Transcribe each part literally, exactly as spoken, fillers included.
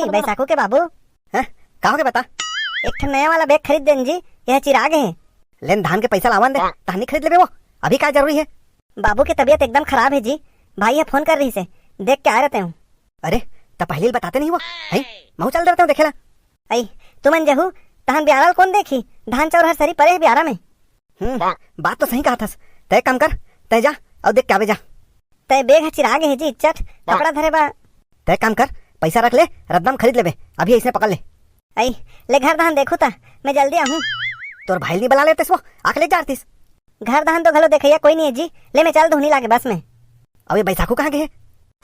बैसाखू के बाबू। हैं? का होगे बता? एक ठन नया वाला बैग खरीद देन जी, यह चिरा गे हे। लेन धान के पैसा लावन दे, तहनी खरीद लेबे वो। अभी का जरूरी हे? बाबू के तबीयत एकदम खराब हे जी, भाई ह फोन कर रहिसे, देख के आय रहतेंव। अरे, त पहली ल बताते नहीं वो, हैं? महू चल देतेंव देखे ला। अई, तुमन जहू, तहन बियारा ल कोन देखी? धान चाउर हर सरी परे हे बियारा में। हम्म, बात तो सही कहत हस। तैं काम कर, तैं जा, अउ देख के आबे जा। तैं बैग ह चिरा गे हे जी, चट, कपड़ा धरे बा। तैं काम कर, पैसा रख ले, रद्दा म खरीद लेबे, अभी अइसने पकड़ ले। अई, ले घर दहन देखू त, मैं जल्दी आहूँ। तोर भाई ल नी बला लेतेस वो, आके ले जातिस। घर दहन तो घलो देखइया कोई नहीं हे जी, ले मैं चल दूँ, नी लागे बस में। अउ ये बैसाखू कहाँ गे हे?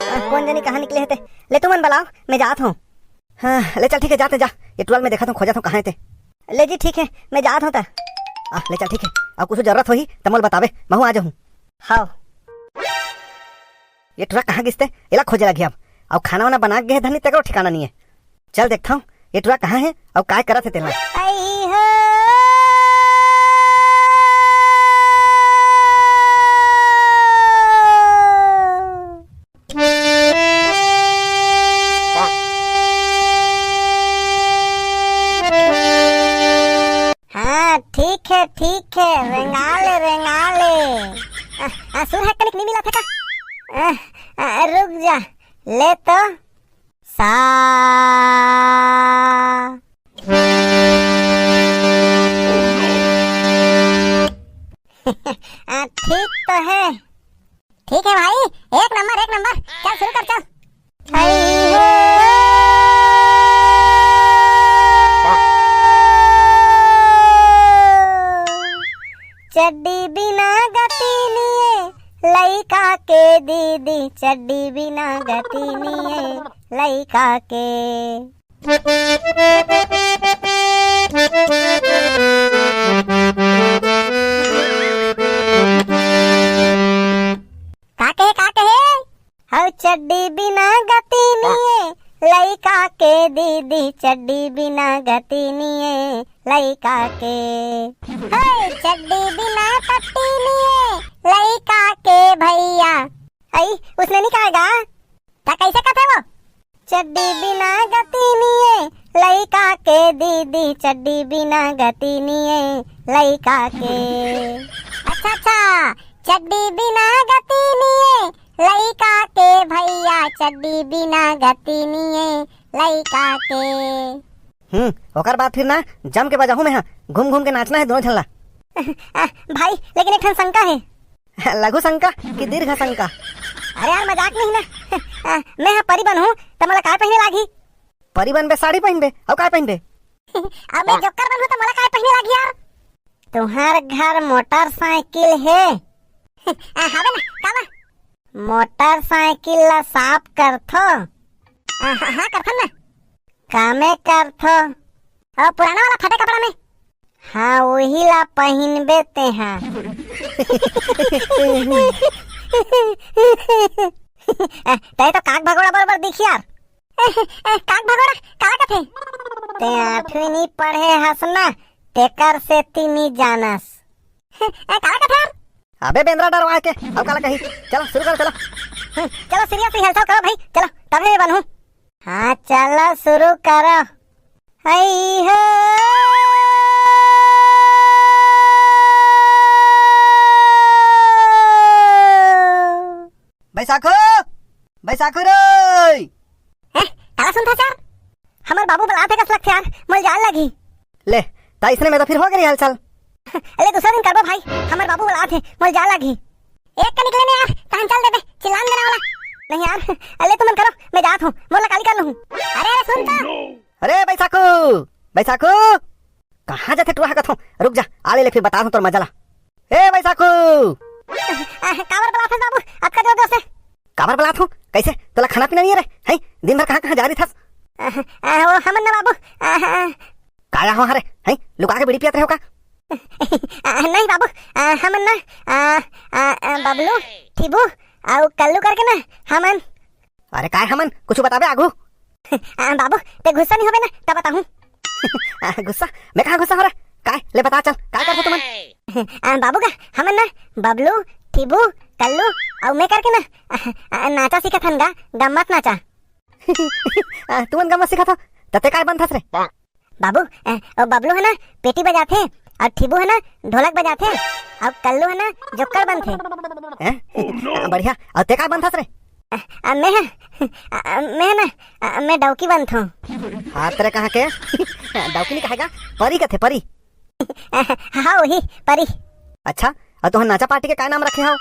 आ, कोन जनी कहाँ निकले हे ते। ले तुमन बलाव, मैं जात हँव। हाँ, ले चल ठीक हे, जात हे जा। ये टुरा ल मैं देखत हँव, खोजत हँव कहाँ हे ते। ले जी ठीक हे, मैं जात हँव त। आ, ले चल ठीक हे, अउ कुछु जरूरत होही त मोला बताबे, महू आ जाहूँ। हव। ये टुरा कहाँ गिस ते, एला खोजे लगही अब। अउ खाना वाना बना के गे हे धनी, तेकरो ठिकाना नहीं हे। चल देखथँव, ये टुरा कहाँ हे अउ काय करत हे तेला। आई हो। हाँ, ठीक हे, ठीक हे, रेंगा ले, रेंगा ले। आ, आ, सुर ह कनिक नी मिलत हे का? आ, आ, रुक जा, ले तो। सा। आ, ठीक तो हे। ठीक हे भाई, एक नंबर, एक नंबर। चल, शुरू कर, चल। हई हो। चड्डी बिना गति निये, लइका के दीदी, चड्डी बिना गति निये, लइका के। का कहे, का कहे? हव चड्डी बिना गति निये, लइका के दीदी, चड्डी बिना गति निये, लइका के। हे चड्डी बिना पट्टी निये, लइका के भैया। अई, उसने नहीं कहा गा? त कइसे कथे वो? चड्डी बिना गति निये, लइका के दीदी, चड्डी बिना गति निये, लइका के। अच्छा, अच्छा, चड्डी बिना गति निये, लइका के भैया, चड्डी बिना गति निये, लइका के। हम्म, ओकर बाद फिर ना जम के बजाहूँ मैं हा, घूम घूम के नाचना हे दोनों झन ला। आ, भाई, लेकिन एक ठन शंका हे। लघु शंका कि दीर्घ शंका? अरे यार, मजाक नहीं ना। आ, मैं हा परी बनहूँ, त मोला काय पहिने लागही? परी बनबे, साड़ी पहिनबे, अउ काय पहिनबे? अब मैं जोकर बनहूँ त मोला काय पहिने लागही यार? तुम्हार घर मोटरसाइकिल हे? आ, हवे ना, काला? मोटरसाइकिल ला साफ करथो? आ, हाँ, हाँ, करथन ना। कामे करथो? अउ पुराना वाला फटे कपड़ा में? हाँ, वही ला पहिनबे तेहा। ए, तैं तो काग भगोड़ा बरोबर दिखियार। ए, ए, काग भगोड़ा, काला कथे? तैं आठवीं नी पढ़े हस ना, तेकर सेती नी जानस। ए, काला कथे यार? अबे बेंदरा डरवा के, अउ काला कही? चलो, शुरू करो, चलो। हम्म, चलो, serious rehearsal करो भाई, चलो, तभे मैं बनहूँ। हाँ, चलो, शुरू करो। हई हो। बैसाखू, बैसाखू रे। हैं, काला सुनथस यार? हमर बाबू बलात हे कस लगथे यार, मोला जाए ल लगही। ले, त अइसने में तो फिर हो गे rehearsal। ले, दूसरा दिन करबो भाई, हमर बाबू बलात हे, मोला जाए ल लगही। एक कनिक ले ना यार, तहन चल देबे, चिल्लान देना वाला। नहीं यार, ले तुमन करो, मैं जात हँव, मोला काली कर लूँ। अरे, अरे, सुन तो। अरे, बैसाखू, बैसाखू, कहाँ जाथे टुरा ह कथों? रुक जा, आ ले, ले फिर बताथों तोर मजा ला। ए, बैसाखू! आ, काबर बलाथस बाबू, अतका जोर जोर से? काबर बलाथों? कइसे? तोला खाना पीना नइ हे रे? हैं? दिन भर कहाँ कहाँ जा रहिथस? आ, आ, वो हमन ना बाबू, आ, आ, काय हो हरे? हैं? लुका के बीड़ी पियत रहे हो का? आ, नहीं बाबू, आ, हमन ना, आ, आ, आ, बबलू, ठीबू, अउ कल्लू करके ना, हमन। अरे काय हमन? कुछु बताबे आगू? आ, बाबू, तैं गुस्सा नइ होबे ना, तब बताहूँ। आ, गुस्सा? मैं कहाँ गुस्सा हों रे? काय? ले बता चल, काय करथो तुमन? आ, बाबू गा, हमन ना बबलू, ठीबू, कल्लू अउ मैं करके ना, आ, आ, नाचा सीखत हन गा, गम्मत नाचा। आ, तुमन गमत सिखत हो, त तैं काय बनथस रे? बाबू, ए, ओ बबलू हे ना, पेटी बजाथे, अउ ठीबू हे ना, ढोलक बजाथे, अउ कल्लू हे ना, जोक्कड़ बनथे। हैं? बढ़िया। अउ तैं काय बनथस रे? आ, मैं ह, आ, मैं ह ना, आ, मैं डौकी बनथों। हां, तैं कहां के? डौकी नइ कहे गा, परी कथे, परी। हां, वही, परी। अच्छा, अउ तुमन नाचा पार्टी के काय नाम रखे हव?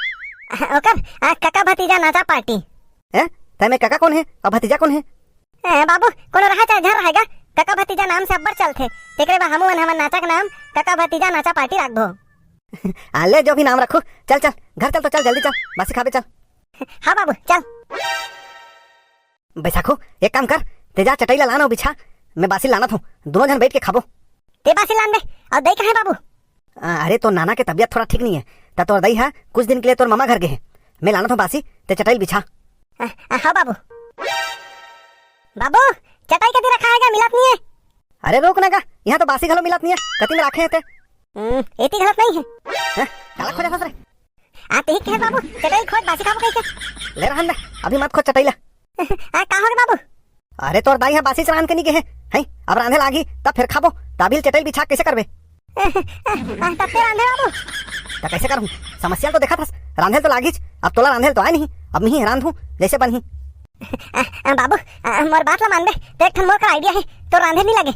ओकर, आ, कका भतीजा नाचा पार्टी। हैं? तैं में कका कोन हे अउ भतीजा कोन हे? ए, बाबू, कोनो रहा चाहे झन रहा गा, कका भतीजा नाम से अब्बड़ चलथे। तेकरे बर हमू मन हमर नाचा के नाम कका भतीजा नाचा पार्टी राखबो। आ, ले, जो भी नाम रखहू, चल, चल, घर चल तो चल, जल्दी चल, बासी खाबे चल। हां बाबू, चल। बैसाखू, एक काम कर, तैं जा चटई ला लान अउ बिछा, मैं बासी लानत हंव, दूनों झन बइठ के खाबो। तैं बासी लान बे, अउ दई कहां हे बाबू? आ, अरे, तोर नाना के तबियत थोड़ा ठीक नइ हे, त तोर दई ह कुछ दिन के लिए तोर ममा घर गे हे। मैं लानत हंव बासी, तैं चटई ल बिछा। आ, आ, हां बाबू। बाबू, चटई कती रखा हे गा, मिलत नइ हे। अरे रुक ना गा, इहां तो बासी घलो मिलत नइ हे, कती में राखे हे तैं? हम्म, एती घलो नइ हे। हैं? काला खोजथस रे? आ, तेही कहे बाबू, चटई खोज, बासी खाबो कहिके। ले रहन दे, अभी मत खोज चटई ला। आ, का होगे बाबू? अरे तोर दाई ह बासी च रांध के नइ गे हे, हैं? अब रांधे लागही, तब फेर खाबो, त अभी ले चटई बिछा के कइसे करबे? आ, तब तैं रांधे बाबू। त कइसे करहूं? समस्या ल तो देखत हस, रांधे ल तो लागहीच, अब तोला रांधे ल तो आय नहीं, अब मिही रांधहूं, जइसे बनही। आ, आ, बाबू, आ, मोर बात ला मान बे, तैं एक ठन मोर का idea हे, तोर रांधे नइ लागे।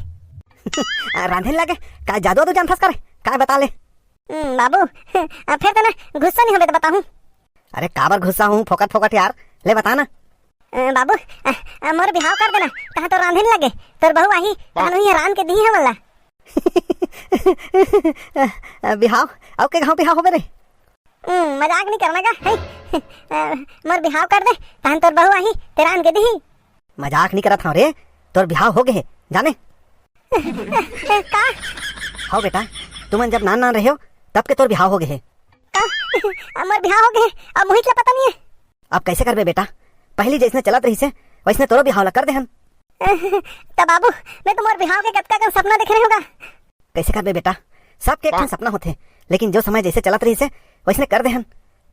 आ, रांधे नइ लागे? काय जादू वादू जानथस का रे? काय बता ले। हम्म, बाबू, आ, फेर तो ना गुस्सा नइ होबे त बताहूं। अरे काबर गुस्सा हूं फोकट फोकट यार, ले बता ना। अ, बाबू, अ, अ, मोर बिहाव कर देना, तहां तोर रांधे नइ लागे, तोर बहू आही, तहां उही रांध के दिही हमन ला। अ, अ, बिहाव? अउ के घांव बिहाव होबे रे? हम्म, मजाक नइ करना गा, हैं? अ, मोर बिहाव कर दे, तहां तोर बहू आही, तैं रांध के दिही। मजाक नइ करत हंव रे, तोर बिहाव होगे हे, जाने? का? हव बेटा, तुमन जब नान नान रहेव, तब के तोर बिहाव होगे हे। का? अ, मोर बिहाव होगे हे, अउ मोहित ला पता नइ हे। अब कइसे करबे बेटा, पहिली जइसने चलत रहिसे, वइसने तोरो बिहाव ला कर देहन। त बाबू, मैं तो मोर बिहाव के कतका कन सपना देखे रहेंव गा। कइसे करबे बेटा, सबके एक ठन सपना होथे, लेकिन जो समय जइसे चलत रहिसे, वइसने कर देहन।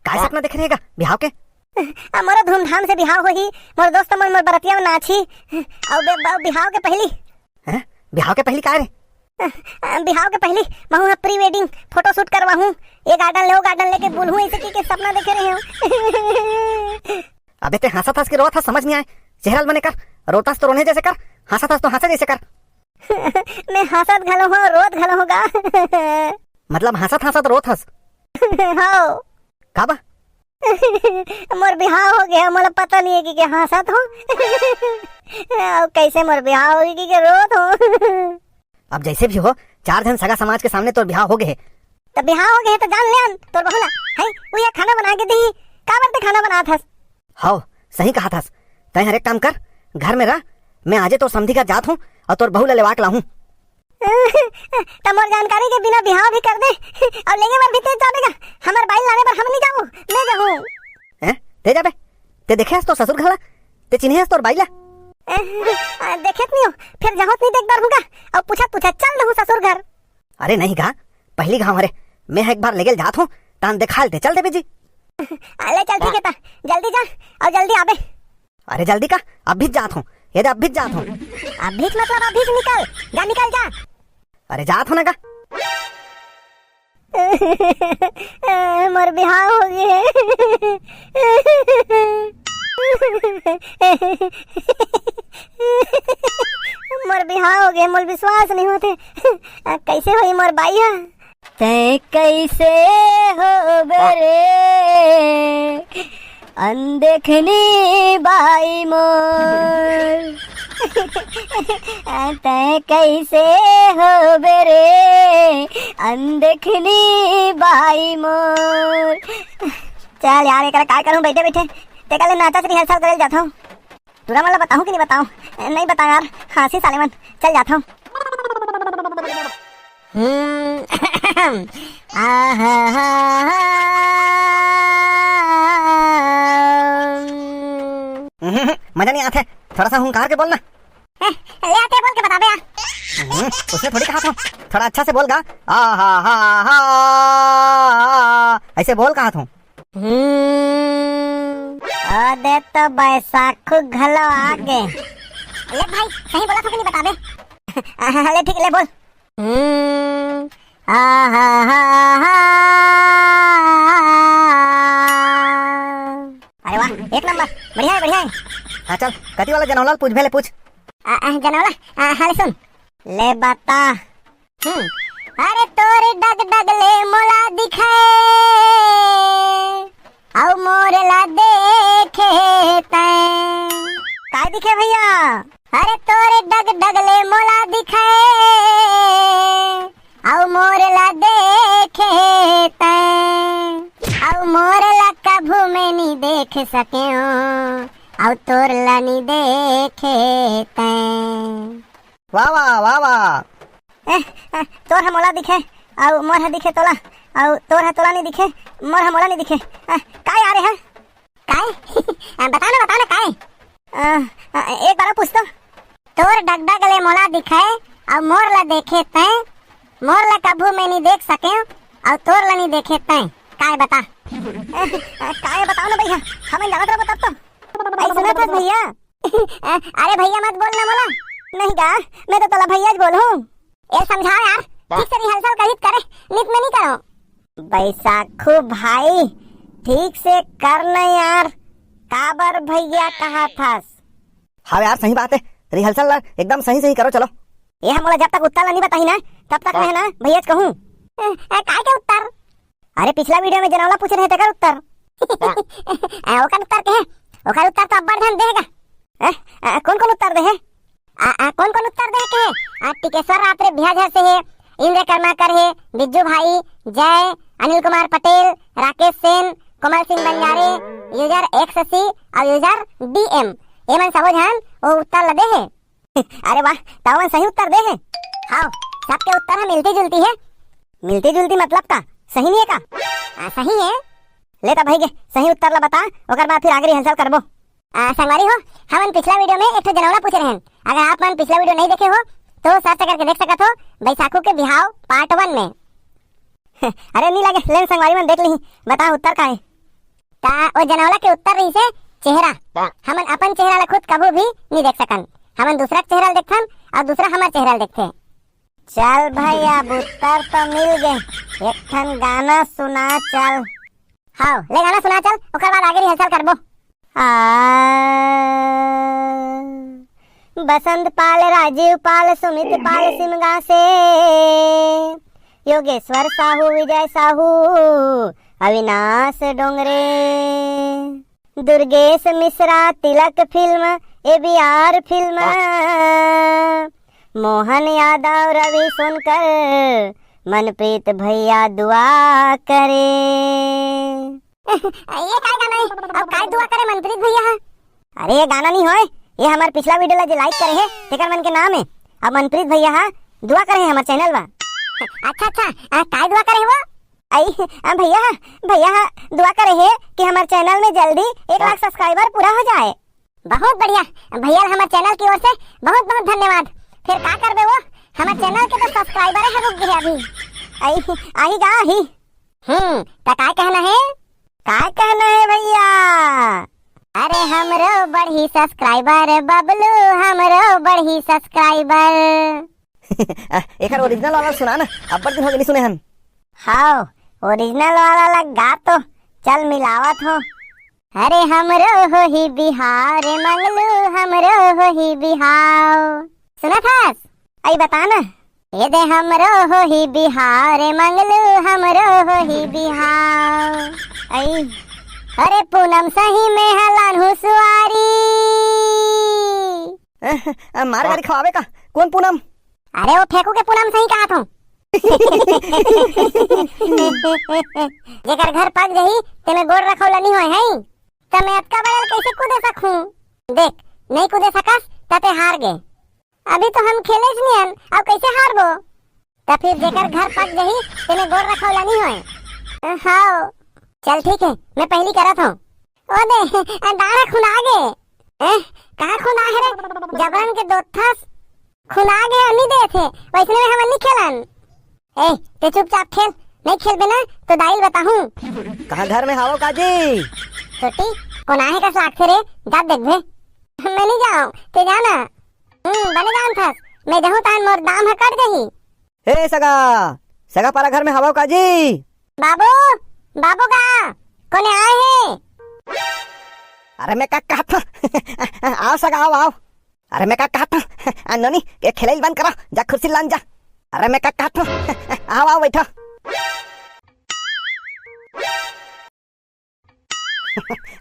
काय सपना देखे रहे गा बिहाव के? आ, मोरो धूमधाम से बिहाव होही, मोर दोस्त मन मोर बरतिया में नाचही, अउ बे-, बे-, बिहाव के पहिली। हैं? बिहाव के पहिली काय रे? आ, बिहाव के पहिली महूं ह pre wedding photo shoot करवाहूं, ए garden ले ओ garden लेके बुलहूं, अइसे कहिके सपना देखे रहेंव। अबे तैं हांसत हस कि रोवत हस, समझ नइ आय। चेहरा ल बने कर, रोवत हस तो रोने जइसे कर, हांसत हस तो हांसे जइसे कर। मैं हांसत घलो हंव, रोवत घलो हंव गा। मतलब हांसत हांसत रोवत हस? हव। काबर? मोर बिहाव होगे हे, मोला पता नइ हे कहिके हांसत हंव। अउ कइसे मोर बिहाव होगे कहिके रोवत हंव। अब जइसे भी हो, चार झन सगा समाज के सामने तोर बिहाव होगे हे। त बिहाव होगे हे त जान ले अन तोर बहू ला, हैं? उही खाना बना के दिही, काबर तैं खाना बनात हस? हव, सही कहत हस। तैं हर एक काम कर, घर में रह, मैं आजे तोर समधी घर जात हंव अउ तोर बहू ला लेवा के लाहूं। त मोर जानकारी के बिना बिहाव भी कर दे, अउ लेगे बर भी तैं जाबे गा? हमर बाई ल लाने बर हम नइ जाबो, मैं जाहूं। हैं? तैं जाबे? तैं देखे हस तोर ससुर घर ला? तैं चिन्हे हस तोर बाई ला? देखे त नइ हंव, फेर जाहूं त नइ देख डारहूं गा, अउ पूछत पूछत चल देहूं ससुर घर। अरे नहीं गा, पहिली घांव हरे, मैं ह एक बार लेगे ल जात हंव, तहां देखा लेते चल देबे जी। अले चल ठीक हे त, जल्दी जा, अउ जल्दी आबे। अरे जल्दी का, अभीच जात हंव, ये दे अभीच जात हंव। अभीच मतलब अभीच निकल, जा निकल जा। अरे जात हंव ना गा। मोर बिहाव होगे हे। मोर बिहाव होगे, मोला विश्वास नइ होत हे। कइसे होही मोर बाई ह? तैं कइसे होबे रे, अनदेखनी बाई मोर? तैं कइसे होबे रे, अनदेखनी बाई मोर? चल यार, एकरा काय करहूं बइठे बइठे, तेकर ले नाचा के rehearsal करे ल जाथंव। टूरा मन ला बताहूं कि नइ बताहूं? नइ बतांव यार, हांसही साले मन। चल जाथंव। हम्म, आहा, हा, हा। हम्म, मजा नइ आत हे, थोड़ा सा हुंकार के बोल ना। ए, ले आते बोल के बताबे यार। हम्म, उसने थोड़ी कहा था, थोड़ा अच्छा से बोल गा। आहा, हा, हा, अइसे बोल कहा था। हम्म। अरे तो बैसाखू घलो आ गे। ले भाई, सही बोला था कि नहीं बताबे? ले ठीक, ले बोल। हम्म, आ हा हा हा। अरे वाह, एक नंबर, बढ़िया है, बढ़िया है। हाँ चल, कति वाला जनौला पूछबे ले पूछ। आ, आ, जनौला, आ, हाँ ले सुन। ले बता। हम्म। अरे तोर डग डग ले मोला दिखे, अउ मोर ला देखे तैं। काय दिखे भैया? अरे तोर डग डग ले मोला दिखे, अउ मोर ला देखे तैं, अउ मोर ला कभू मैं नी देख सकेंव, अउ तोर ला नी देखे तैं। वाह, वाह, वाह, वाह। ए, ए, तोर ह मोला दिखे, अउ मोर ह दिखे तोला, अउ तोर ह तोला नी दिखे, मोर ह मोला नी दिखे। ए, काय यार है? काय? आ, बता ना, बता ना, काय? आ, आ, एक बार पूछ तो। तोर डगडग ले मोला दिखे, अउ मोर ला देखे तैं, मोर ला कभू मैं नी देख सकेंव, अउ तोर ला नी देखे तैं, काय बता? आ, काय बताओ ना भैया, हमन जानत रहबो तब तो। भाई सुनत हस भैया? अरे भैया मत बोल ना मोला। नहीं गा, मैं तो तोला भैया ज बोलहूँ। ए समझाओ यार, ठीक से rehearsal करित करे, नित में नहीं करो। बैसाखू भाई, ठीक से कर न यार, काबर भैया कहा थस? हाँ यार, सही बात है, rehearsal ला एकदम सही सही करो, चलो। ये हम मोला जब तक उत्तर ला नहीं बताही ना, तब तक मैं ना भैया ज कहूँ। ए, ए, काय के उत्तर? अरे पिछला video में जनौला पूछे रहे तेकर उत्तर। ए, ओकर उत्तर के है? ओकर उत्तर तो अब्बड़ झन देगा। ए, ए, कौन कौन उत्तर दे है? आ, आ, कौन कौन उत्तर दे के हे? आ, टिकेश्वर रात्रे भियाझर से हे, इंद्र कर्माकर हे, बिज्जू भाई, जय, अनिल कुमार पटेल, राकेश सेन, कोमल सिंह बंजारे, user X C और user D M, ये मन सबो झन वो उत्तर ल दे हे। अरे वाह, त ओमन सही उत्तर दे हे। हाँ, सबके उत्तर ह मिलती जुलती हे। मिलती जुलती मतलब का? सही नहीं है का? आ, सही है। ले त भाई के सही उत्तर ला बता, ओकर बाद फिर आगे rehearsal करबो। आ, संगवारी हो, हमन पिछला video में एक ठो जनौला पूछे रहन। अगर आप मन पिछला video नहीं देखे हो, तो search करके देख सकत हो, बैसाखू के बिहाव part one में। अरे नहीं लगे, लेन संगवारी मन देख ली, बता उत्तर का है? ता वो जनौला के उत्तर रही से चेहरा। हमन अपन चेहरा ला खुद कभू भी नहीं देख सकन, हमन दूसरा के चेहरा ला देखथन और दूसरा हमार चेहरा ला देखथे। चल भाई, अब उत्तर तो मिल गे, एक ठन गाना सुना चल। हाँ, ले गाना सुना चल, ओकर बाद आगे rehearsal करबो। आ, बसंत पाल, राजीव पाल, सुमित पाल सिमगा से, Yogeshwar Sahu, Vijay Sahu, Avinash Dongre, Durgesh Mishra, Tilak film, A B R film, Mohan Yadav, Ravi Sonkar, Manpreet भैया दुआ करे। ये काय गाना है? अब काय दुआ करे मनप्रीत भैया ह? अरे ये गाना नहीं होय, ये हमार पिछला video ला जे like करे हे, तेकर मन के नाम है। अब मनप्रीत भैया ह दुआ करे हे हमार channel बा। अच्छा अच्छा, आ, काय दुआ करे हे वो? आई, आ, भैया ह, भैया ह दुआ करे हे कि हमार channel में जल्दी एक लाख subscriber पूरा हो जाए। बहुत बढ़िया भैया, हमार channel की ओर से बहुत बहुत धन्यवाद। फिर का करबे वो, हमार channel के तो subscriber है रुक गए अभी। आई, आही गा आही। हम्म, त काय कहना है? काय कहना है भैया? अरे हमरो बढ़ी subscriber बबलू, हमरो बढ़ी subscriber। आ, एकर original वाला सुना ना, अब्बड़ दिन हो गए नहीं सुने हन। हाव, original वाला ला गा तो, चल मिलावत हो। अरे हमरो होही बिहाव रे मंगलू, हमरो होही बिहाव। सुनत हस? आई बता ना। ए दे हमरो होही बिहाव रे मंगलू, हमरो होही बिहाव। आई। अरे पूनम सही में हलान हूँ सुआरी। आ, मार गाड़ी खवावे का? कौन पूनम? अरे वो फेंकू के पूनम सही कहा थो। जेकर घर पक जही, तेमे गोड़ रखौला नहीं होय है। त मैं अतका बड़ल कैसे कूदे सकूं? देख, नहीं कूदे सकस, त ते हार गे। अभी तो हम खेले ज नियन, अब कैसे हारबो? त फिर जेकर घर पक जही, तेमे गोड़ रखौला नहीं होय। हाव, चल ठीक है, मैं पहली करत हूँ। ओ दे, दारा खुना गे। ए, कहाँ खुना है रे? जबरन के दोथस। खुना गे और नहीं देथे, वैसने में हमन नहीं खेलन। ए, ते चुपचाप खेल, नहीं खेलबे ना तो दाई ल बताहूँ। कहाँ घर में हावो काजी? छोटी, कोन आहे कस लागथे रे, जा देखबे। मैं नहीं जाऊं, ते जाना। हम्म, बने जानथस, मैं जहूं तहान मोर दाम ह कट जही। हे सगा, सगा पारा घर में हवव का जी? बाबू, बाबू का, कोने आए हे? अरे मैं का कहत हूँ, आओ सगा, आओ, आओ। अरे मैं का कहत हूँ, आ नोनी, ये खेलई बंद करो, जा कुर्सी लान जा। अरे मैं का कहत हूँ, आओ, आओ, बैठो।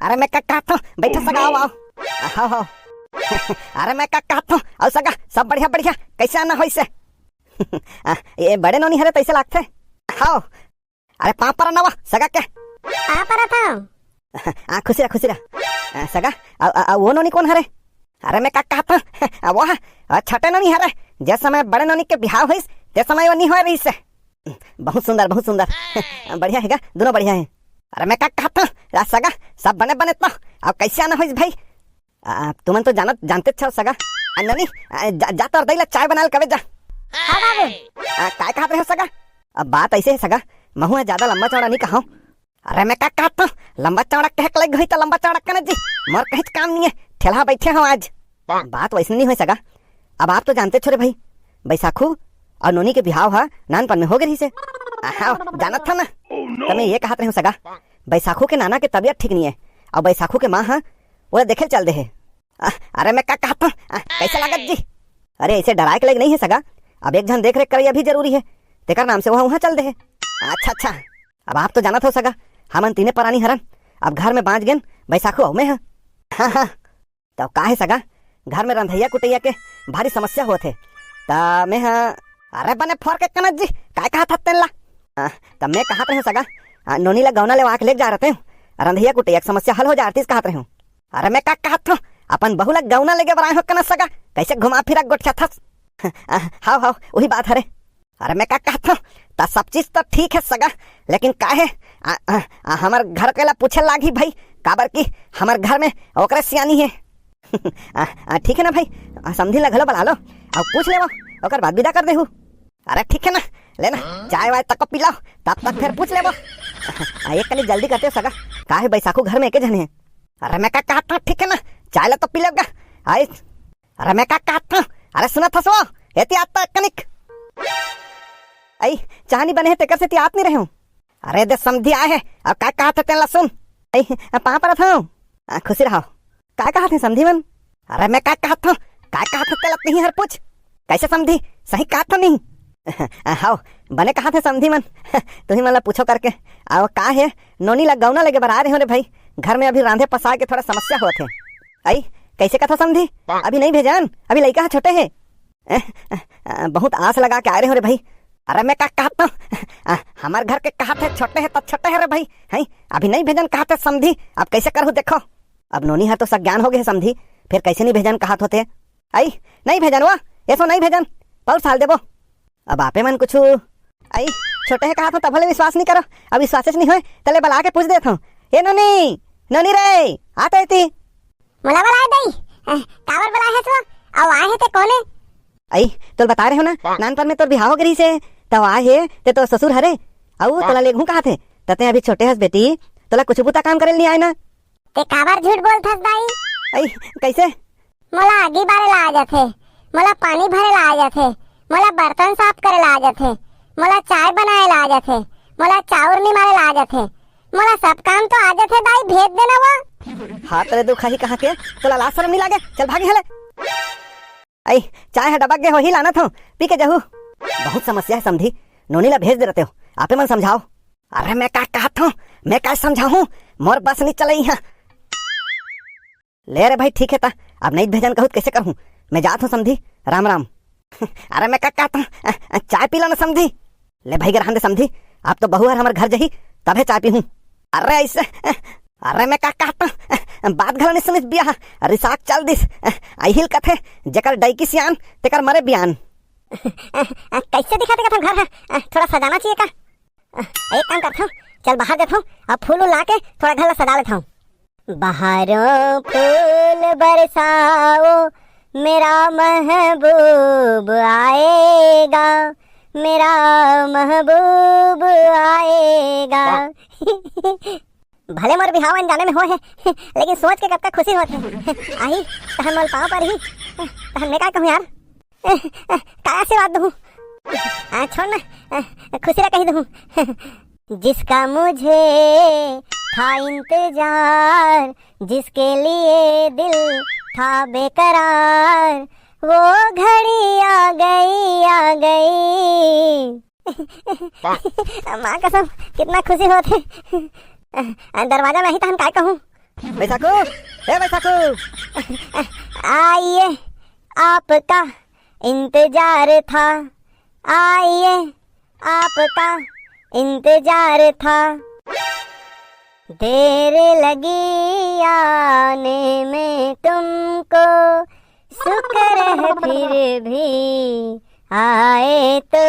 अरे मैं का कहत हूँ, बैठो सगा, आओ, आओ। आओ, आओ। अरे मैं का कहत हूँ, आओ सगा, सब बढ़िया, बढ़िया, कैसे आना होइसे? आ, ये बड़े नोनी हरे तैसे लागथे। आओ। अरे पाँव परना वा, सगा के। पाँव परत हूँ। आ, खुशी रह, खुशी रह। आ, सगा, आ, आ, आ, वो नोनी कोन हरे? अरे मैं का कहत हूँ, आ, वो ह, आ, छोटे नोनी हरे, जे समय बड़े नोनी के बिहाव होइस, ते समय वो नहीं होए रहिस हे। बहुत सुंदर, बहुत सुंदर। बढ़िया हे गा, दोनों बढ़िया हे। अरे मैं का कहत हूँ, आ, सगा, सब बने बने तो, अब कैसे आना होइस भाई? आ, तुमन तो जानत, जानते छव सगा। आ, नोनी, आ, जा, जा तोर दई ला चाय बना ले कबे जा। हाँ बाबू। आ, काय कहत रहे हो सगा? अब बात ऐसे हे सगा, महू ह ज्यादा लंबा चौड़ा नहीं कहूँ। अरे मैं का कहत हूँ, लंबा चौड़ा कहे के लग होई त लंबा चौड़ा कने जी, मोर कहीं काम नहीं है, ठेलहा बैठे हूँ आज। बात वैसे नहीं होए सगा। अब आप तो जानते छो रे भाई, बैसाखू और नोनी के बिहाव ह नानपन में हो गए रहिसे। हाँ, जानत था ना। त मैं ये कहत रहे हूँ सगा, बैसाखू के नाना के तबीयत ठीक नहीं है, और बैसाखू के माँ ह ओला देखे ल चल दे हे। आ, अरे मैं का कहत हूँ, आ, कैसे लागत जी? अरे ऐसे डराए के लग नहीं है सगा, अब एक झन देख रेख करैया भी जरूरी है, तेकर नाम से वह वहाँ चल दे हे। अच्छा, अच्छा, अब आप तो जानत हो सगा, हमन तीने परानी हरन, अब घर में बाँच गेन बैसाखू अउ मैं ह। हाँ, हाँ, तो का हे सगा, घर में रंधैया कुटैया के भारी समस्या होत हे, त मैं ह, अरे बने फोर के कनत जी, काय कहत हत तेन ला? आ, त मैं कहत रहे सगा, आ, नोनी ला गौना लेवा के लेके जा रहते हूँ, रंधैया कुटैया के समस्या हल हो जातीस कहत रहे हूँ। अरे मैं का कहत हूँ, अपन बहू ला गौना लेगे बर आए हो कनत सगा, कैसे घुमा फिरा गोठियाथस? आ, हाव, हाव, वही बात हरे। अरे मैं का कहत हूँ, त सब चीज तो ठीक है सगा, लेकिन का है, आ, आ, आ, हमर घर के ला पूछे लागी भाई, काबर कि हमर घर में ओकरे सियानी है। आ, आ, ठीक है ना भाई, आ, समधी ला घलो बला लो, अब पूछ लेवो, ओकर बाद विदा कर देहू। अरे ठीक है ना, लेना, चाय वाय तक पिलाओ, तब तक फिर पूछ लेवो। आ, एक कनी जल्दी करते हो सगा, का है बैसाखू घर में एके झन है। अरे मैं का कहत हूँ, ठीक है ना, चाय ला तो पी लेगा। आई अरे मैं का कहत हूँ, अरे सुनत हस वो, एती आत तो कनिक। अई, चाह नी बने हे तेकर सेती आत नी रहेंव। अरे दे समधी आए हे, अब का कहत हे तेन ला सुन। अई, पाँव परत हूँ। आ, खुशी रहो। का कहत हे समधी मन? अरे मैं का कहत हूँ, का कहत हे तेला तिही हर पूछ। कैसे समधी, सही कहत हूँ नहीं? आ, हाव, बने कहत हे समधी मन। तुही मन ला पूछो करके। आओ का हे, नोनी ला गौना लेगे बर आए रहेंव रे भाई। घर में अभी रांधे पसाए के थोड़ा समस्या होत हे। अई, कैसे कथा समधी? अभी नहीं भेजन, अभी लइका ह छोटे हे। अ, अ, अ, बहुत आस लगा के आए रहेंव रे भाई। अरे मैं का कहत हूँ? अ, हमर घर के कहत हे छोटे हे त छोटे हे रे भाई। हैं? अभी नहीं भेजन कहत हे समधी, अब कैसे करहू देखो। अब नोनी ह तो सज्ञान हो गए हे समधी, फिर कैसे नहीं भेजन कहत होते? अई, नहीं भेजन वो, एसो नहीं भेजन, पौर साल देबो। अब आपे मन कुछु, अई, छोटे हे कहत हूँ तभो ले विश्वास नहीं करो, अब विश्वास नहीं होए, तले बला के पूछ देत हूँ। ए नोनी, नोनी रे, आ तो एती। मोला बलाए दई, अ, काबर बलाए हस वो? अउ आए हे ते कोने? अई, तोल बताए रहेंव ना, नानपन में तोर बिहाव हो गे रहिसे, तब आए हे, ते तोर ससुर हरे, अउ तोला लेगहूँ कहत हे, त ते अभी छोटे हस बेटी, तोला कुछु बुता काम करे ल नहीं आए ना। ते काबर झूठ बोलथस दाई? अई, कैसे? मोला आगी बारे ला आ जाथे, मोला पानी भरे ला आ जाथे, मोला बर्तन साफ करे ला आ जाथे, मोला चाय बनाए ला आ जाथे, मोला चाउर निमारे ला आ जाथे, मोला सब काम तो आ जाथे दाई, भेज देना वो। हाथ रे दुखाही कहाँ के, तोला लाज शरम नहीं लागे? चल भाग यहाँ ले। अई, चाय ह डबक गे होही, लानत हूँ, पी के जहू। बहुत समस्या हे समधी, नोनी ला भेज दे रहते हो, आपे मन समझाओ। अरे मैं का कहत हूँ, मैं का समझाहूँ, मोर बस नहीं चले इहाँ। ले रे भाई, ठीक हे ता, अब नहीं भेजन कहूँ त कैसे करहूँ? मैं जात हूँ समधी, राम राम। अरे मैं का कहत हूँ, अ, अ, चाय पी लो ना समधी। ले भाई गे रहन दे समधी, अब तो बहू हर हमर घर जही, तभे चाय पीहूँ। अरे ऐसे, अ, अरे मैं का कहत हूँ, अ, बात घलो नहीं सुनिस बिया, रिसाक चल दिस। अ, अहिल कथे, जेकर डैकी सियान, तेकर मरे बियान। अ, अ, कैसे दिखत हे कथन घर ह? अ, थोड़ा सजाना चाहिए का? अ, एक काम करथंव, चल बाहर जाथंव, अब फूल उल ला के थोड़ा घर ला सजा लेथंव। बहारों फूल बरसाओ, मेरा महबूब आएगा, मेरा महबूब आएगा। भले मोर बिहाव अनजाने में होए हे, लेकिन सोच के कतका खुशी होत हे। आही, तहन मोर पाँव परही, तहन मैं का कहूँ यार? का आशीर्वाद दूँ? आ, छोड़ ना, खुशी ला कही दूँ। जिसका मुझे था इंतजार, जिसके लिए दिल था बेकरार, वो घड़ी आ गई, आ गई। माँ कसम, कितना खुशी होत हे। दरवाजा में आही तहन काय कहूँ? बैसाखू, ए बैसाखू। आइए, आपका इंतजार था, आइए, आपका इंतजार था। देर लगी आने में तुमको, शुक्र है फिर भी आए तो।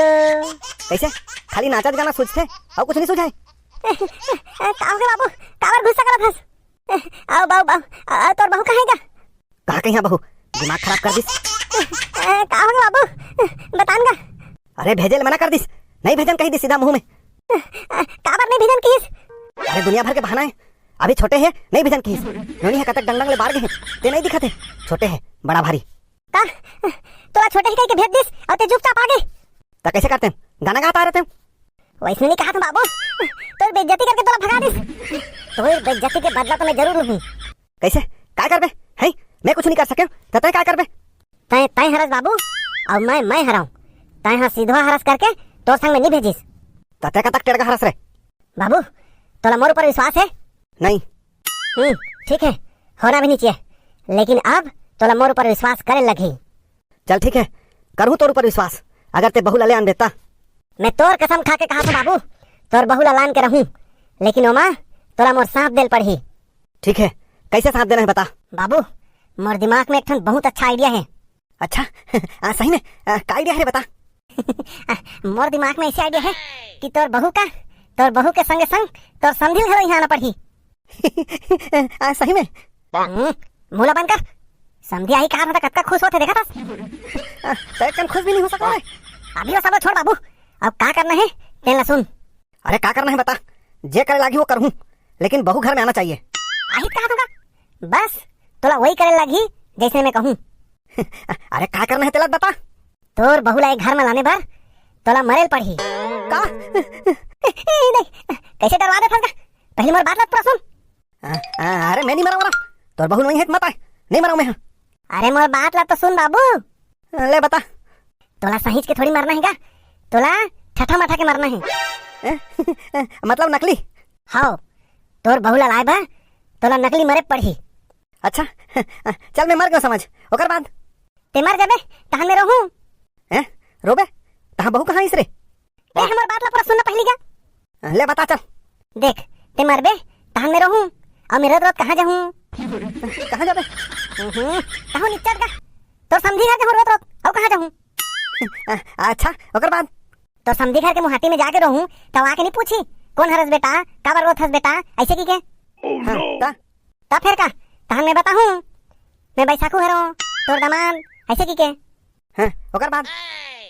कैसे? खाली नाचत गाना सूझथे, अउ कुछ नहीं सूझाय? का हो गे बाबू, काबर गुस्सा करत हस? अउ बाबू, बाबू, अ, तोर बहू कहाँ हे गा? कहाँ कहीं बहू? दिमाग खराब कर दिस। अ, का हो गे बाबू? बता न गा। अरे भेजे ले मना कर दिस, नहीं भेजन कही दिस सीधा मुँह में। अ, काबर नहीं भेजन किहिस? अरे दुनिया भर के बहाना हे, अभी छोटे हे, नहीं भेजन किहिस। नोनी हे कतक डंग डंग ले बाढ़ गे हे, ते नहीं दिखत हे, छोटे हे बड़ा भारी। का? तोला छोटे हे कहि के भेज दिस अउ ते चुपचाप आ गे। त कैसे करते? गाना गात आ रहे थे। वैसने नहीं कहा था बाबू, तोर बेइज्जती करके तोला भगा दिस। तोर बेइज्जती के बदला तो मैं जरूर लूँगी। कैसे? काय करबे? हैं? मैं कुछ नहीं कर सके, त तय काय करबे? तय, तय हरस बाबू, अउ मैं, मैं हराऊं। तय हा सीधवा हरस करके तोर संग में नहीं भेजिस। त तय कतक टेड़गा हरस रे? बाबू, तोला मोर ऊपर विश्वास हे? नहीं। हम्म, ठीक हे, होना भी नहीं चाहिए, लेकिन अब तोला मोर ऊपर विश्वास करे लगही। चल ठीक हे, करहूँ तोर ऊपर विश्वास, अगर ते बहू ला ले आनबे त। मैं तोर कसम खा के कहा था बाबू, तोर बहू ला लान के रहूँ, लेकिन ओमा तोला मोर साथ देल पड़ही। ठीक हे, कैसे साथ देना हे बता। बाबू, मोर दिमाग में एक ठन बहुत अच्छा idea हे। अच्छा? आ, सही में? आ, का idea हे रे बता। आ, मोर दिमाग में ऐसे idea हे कि तोर बहू का, तोर बहू के संगे संग तोर समधी घलो यहाँ आना पड़ही। आ, सही में? हम्म, मुँह ला बंद कर। समधी आही कहा था, कतका खुश होत हे, देखत हस? आ, तय कन खुश भी नहीं हो सका है। अभी वो सब छोड़ बाबू, अब का करना हे, तेन ला सुन। अरे का करना हे बता, जे करे लागी वो करहूँ, लेकिन बहू घर में आना चाहिए। आही कहा था, बस तोला वही करे लागी जैसे मैं कहूँ। अरे का करना हे तेला बता। तोर बहू ला ए घर में लाने बर तोला मरेल पड़ही। का? ए, ए, नहीं, कैसे डरवा देथस गा? पहले मोर बात ला पूरा सुन। आ, आ, अरे मैं नहीं मराऊँ रा, तोर बहू नहीं हे त मत आय, नहीं मराऊँ मैं। अरे मोर बात ला तो सुन बाबू। ले बता। तोला सहीच के थोड़ी मरना हे गा, तोला ठठा मठा के मरना हे। ए? मतलब नकली? हव, तोर बहू ला लाए बर तोला नकली मरे पड़ही। अच्छा, चल मैं मर गेंव समझ, ओकर बाद? ते मर जाबे, तहन मैं रहूँ। हैं? रोबे? तहाँ बहू कहाँ आइस रे? ए, हमर बात ला पूरा सुन ना पहिली गा। ले बता चल। देख, ते मरबे, तहन मैं रहूँ, अउ मैं रोत रोत कहाँ जाहूँ? कहाँ जाबे? हम्म, कहूँ निच्चट गा। तोर समधी घर जाहूँ रोत रोत, अउ कहाँ जाहूँ? अच्छा, ओकर बाद? तोर समधी घर के मुहाटी में जाके रहूँ, त आके नहीं पूछी, "कौन हरस बेटा, काबर रोत हस बेटा?" ऐसे कहिके। हाँ, त? त फेर का? तहन मैं बताहूँ, "मैं बैसाखू हरों, तोर दमाद," ऐसे कहिके। हाँ, ओकर बाद?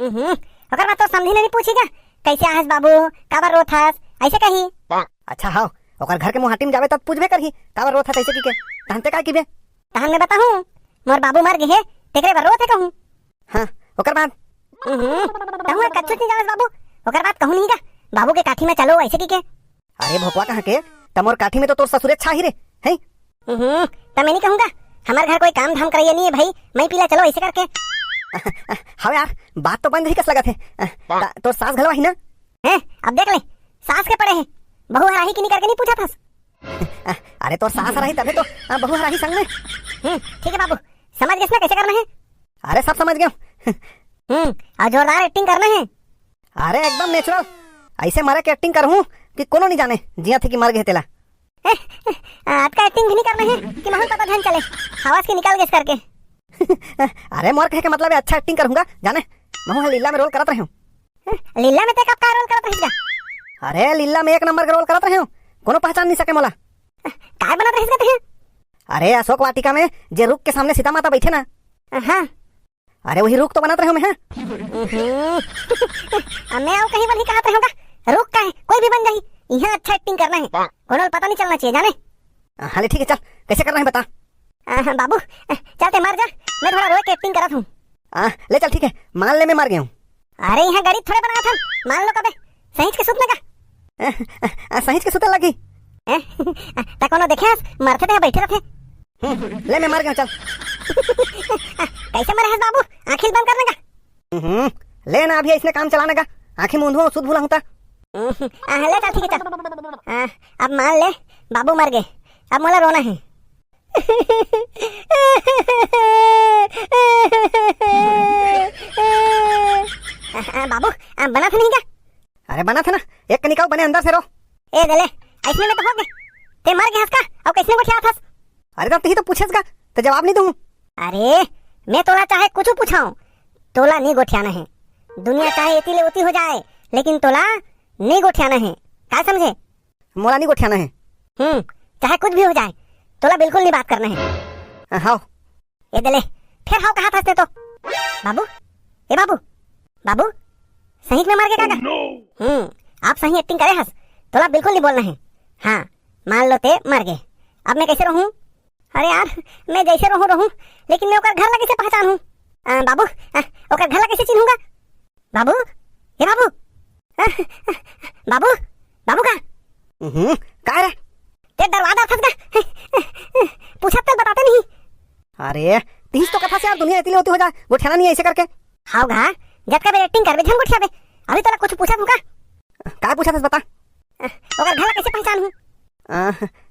हम्म, ओकर बाद तोर समधी ने नहीं पूछी का, "कैसे आहस बाबू, काबर रोत हस?" ऐसे कही। अच्छा हव, ओकर घर के मुहाटी में जाबे तब पूछबे करही, "काबर रोत हस?" ऐसे कहिके। तहन ते का किबे? तहन मैं बताहूँ, "मोर बाबू मर गे हे, तेकरे बर रोत हे," कहूँ। हाँ, ओकर बाद? हम्म, तहूँ कच्छु नहीं जानस बाबू, ओकर बाद कहूँ नहीं का, "बाबू के काठी में चलो," ऐसे कहिके। अरे भोकवा कहाँ के, त मोर काठी में तो तोर ससुरे छाही रे, हैं? हम्म, त मैं नहीं कहूँगा, हमर घर कोई काम धाम करइया नहीं हे भाई, मैं पीला चलो ऐसे करके। हव यार, बात तो बंद ही कस लगत हे। त तोर सास घलो आही ना? हैं, अब देख ले, सास के पड़े हे, बहू हर आही कि नहीं करके नहीं पूछत हस। अरे तोर सास हर आही तभे तो, आ, बहू हर आही संग में। हम्म, ठीक हे बाबू, समझ गेस ना कैसे करना हे? अरे सब समझ गेंव। हम्म, अउ जोरदार acting करना हे। अरे एकदम natural, ऐसे मरे के acting करहूँ कि कोनो नहीं जाने जियत हे कि मर गे हे तेला। अतका acting भी नहीं करना हे कि महूँ पता झन चले, हवस के निकल गेस करके। अरे मोर कहे के मतलब हे अच्छा acting करहूँगा, जाने महूँ ह लीला में role करत रहेंव। लीला में ते कब का role करत रहिस गा? अरे लीला में एक number के role करत रहेंव, कोनो पहचान नहीं सके मोला। काय बनत रहिस गा ते? अरे अशोक वाटिका में जे रुख के सामने सीता माता बैठे ना। हाँ। अरे वही रुख तो बनत रहेंव मैं, हाँ। हम्म। अब मैं अउ कहीं बनी कहत रहेंव का? रुख का हे, कोई भी बन जाही। इहाँ अच्छा एक्टिंग करना हे, कोनो ल पता नहीं चलना चाहिए, जाने? हाँ, ले ठीक है, चल, कैसे करना है बता। आ, बाबू, चल ते मर जा, मैं थोड़ा रोए के एक्टिंग करत हूँ। आ, ले चल, ठीक है, मान ले मैं मर गया हूँ। अरे, इहाँ गणित थोड़े बनावत हन, मान लो कबे। सहिंच के सुत न का? आ, आ, सहिंच के सुते लगी। हैं? त कोनो देखे हस, मरथे ते बैठे रथे। हम्म, ले मैं मर गया हूँ, चल। कैसे मरे हस बाबू? आँखी ल बंद करने का? हम्म, ले ना, अभी इसने काम चलाने का। आँखी मूंदहूँ, सुध भूला हूँ ता। हम्म, आ, ले चल, ठीक है, चल। आ, अब मान ले, बाबू मर गए, अब मोला रोना है। आ, आ, बाबू, आ, बना था नहीं क्या? अरे बना था ना, एक कनिकाऊ बने अंदर से रो। ए दे ले, ऐसने में तो हो गए। ते मर गए हस का? अब कैसने गोठियात हस? अरे तो तिही तो पूछेस का, तो जवाब नहीं दूँ। अरे, मैं तोला चाहे कुछ पूछाऊँ, तोला नहीं गोठियाना है। दुनिया चाहे एती ले ओती हो जाए, लेकिन तोला नहीं गोठियाना है। का समझे? मोला नहीं गोठियाना है। हम्म, चाहे कुछ भी हो जाए, तोला बिल्कुल नहीं बात करना है। हाँ। ए दे ले, फिर हाव कहा था तो। बाबू, ए बाबू, बाबू, सही में मर गए काका? हम्म, आप सही एक्टिंग करे हस, तोला बिल्कुल नहीं बोलना है। हाँ, मान लो ते मर गए, अब मैं कैसे रहूँ? अरे यार, मैं जैसे रहूँ रहूँ, लेकिन मैं ओकर घर ला कैसे पहचानहूँ? आ, बाबू, आ, ओकर घर ला कैसे चिन्हूंगा? बाबू, हे बाबू, आ, आ, बाबू, बाबू का? हम्म, का रे? ते डरवा डारथस का? पूछत ते बताते नहीं। अरे, तिहिस तो कथा से यार, दुनिया एती ले ओती हो जा, गोठियाना नहीं है ऐसे करके। हाव गा, जतका बेर एक्टिंग करबे झन गोठियाबे। अभी तोला कुछ पूछत हूँ का? का पूछत हस बता? ओकर घर ला कैसे पहचानहूँ? आ,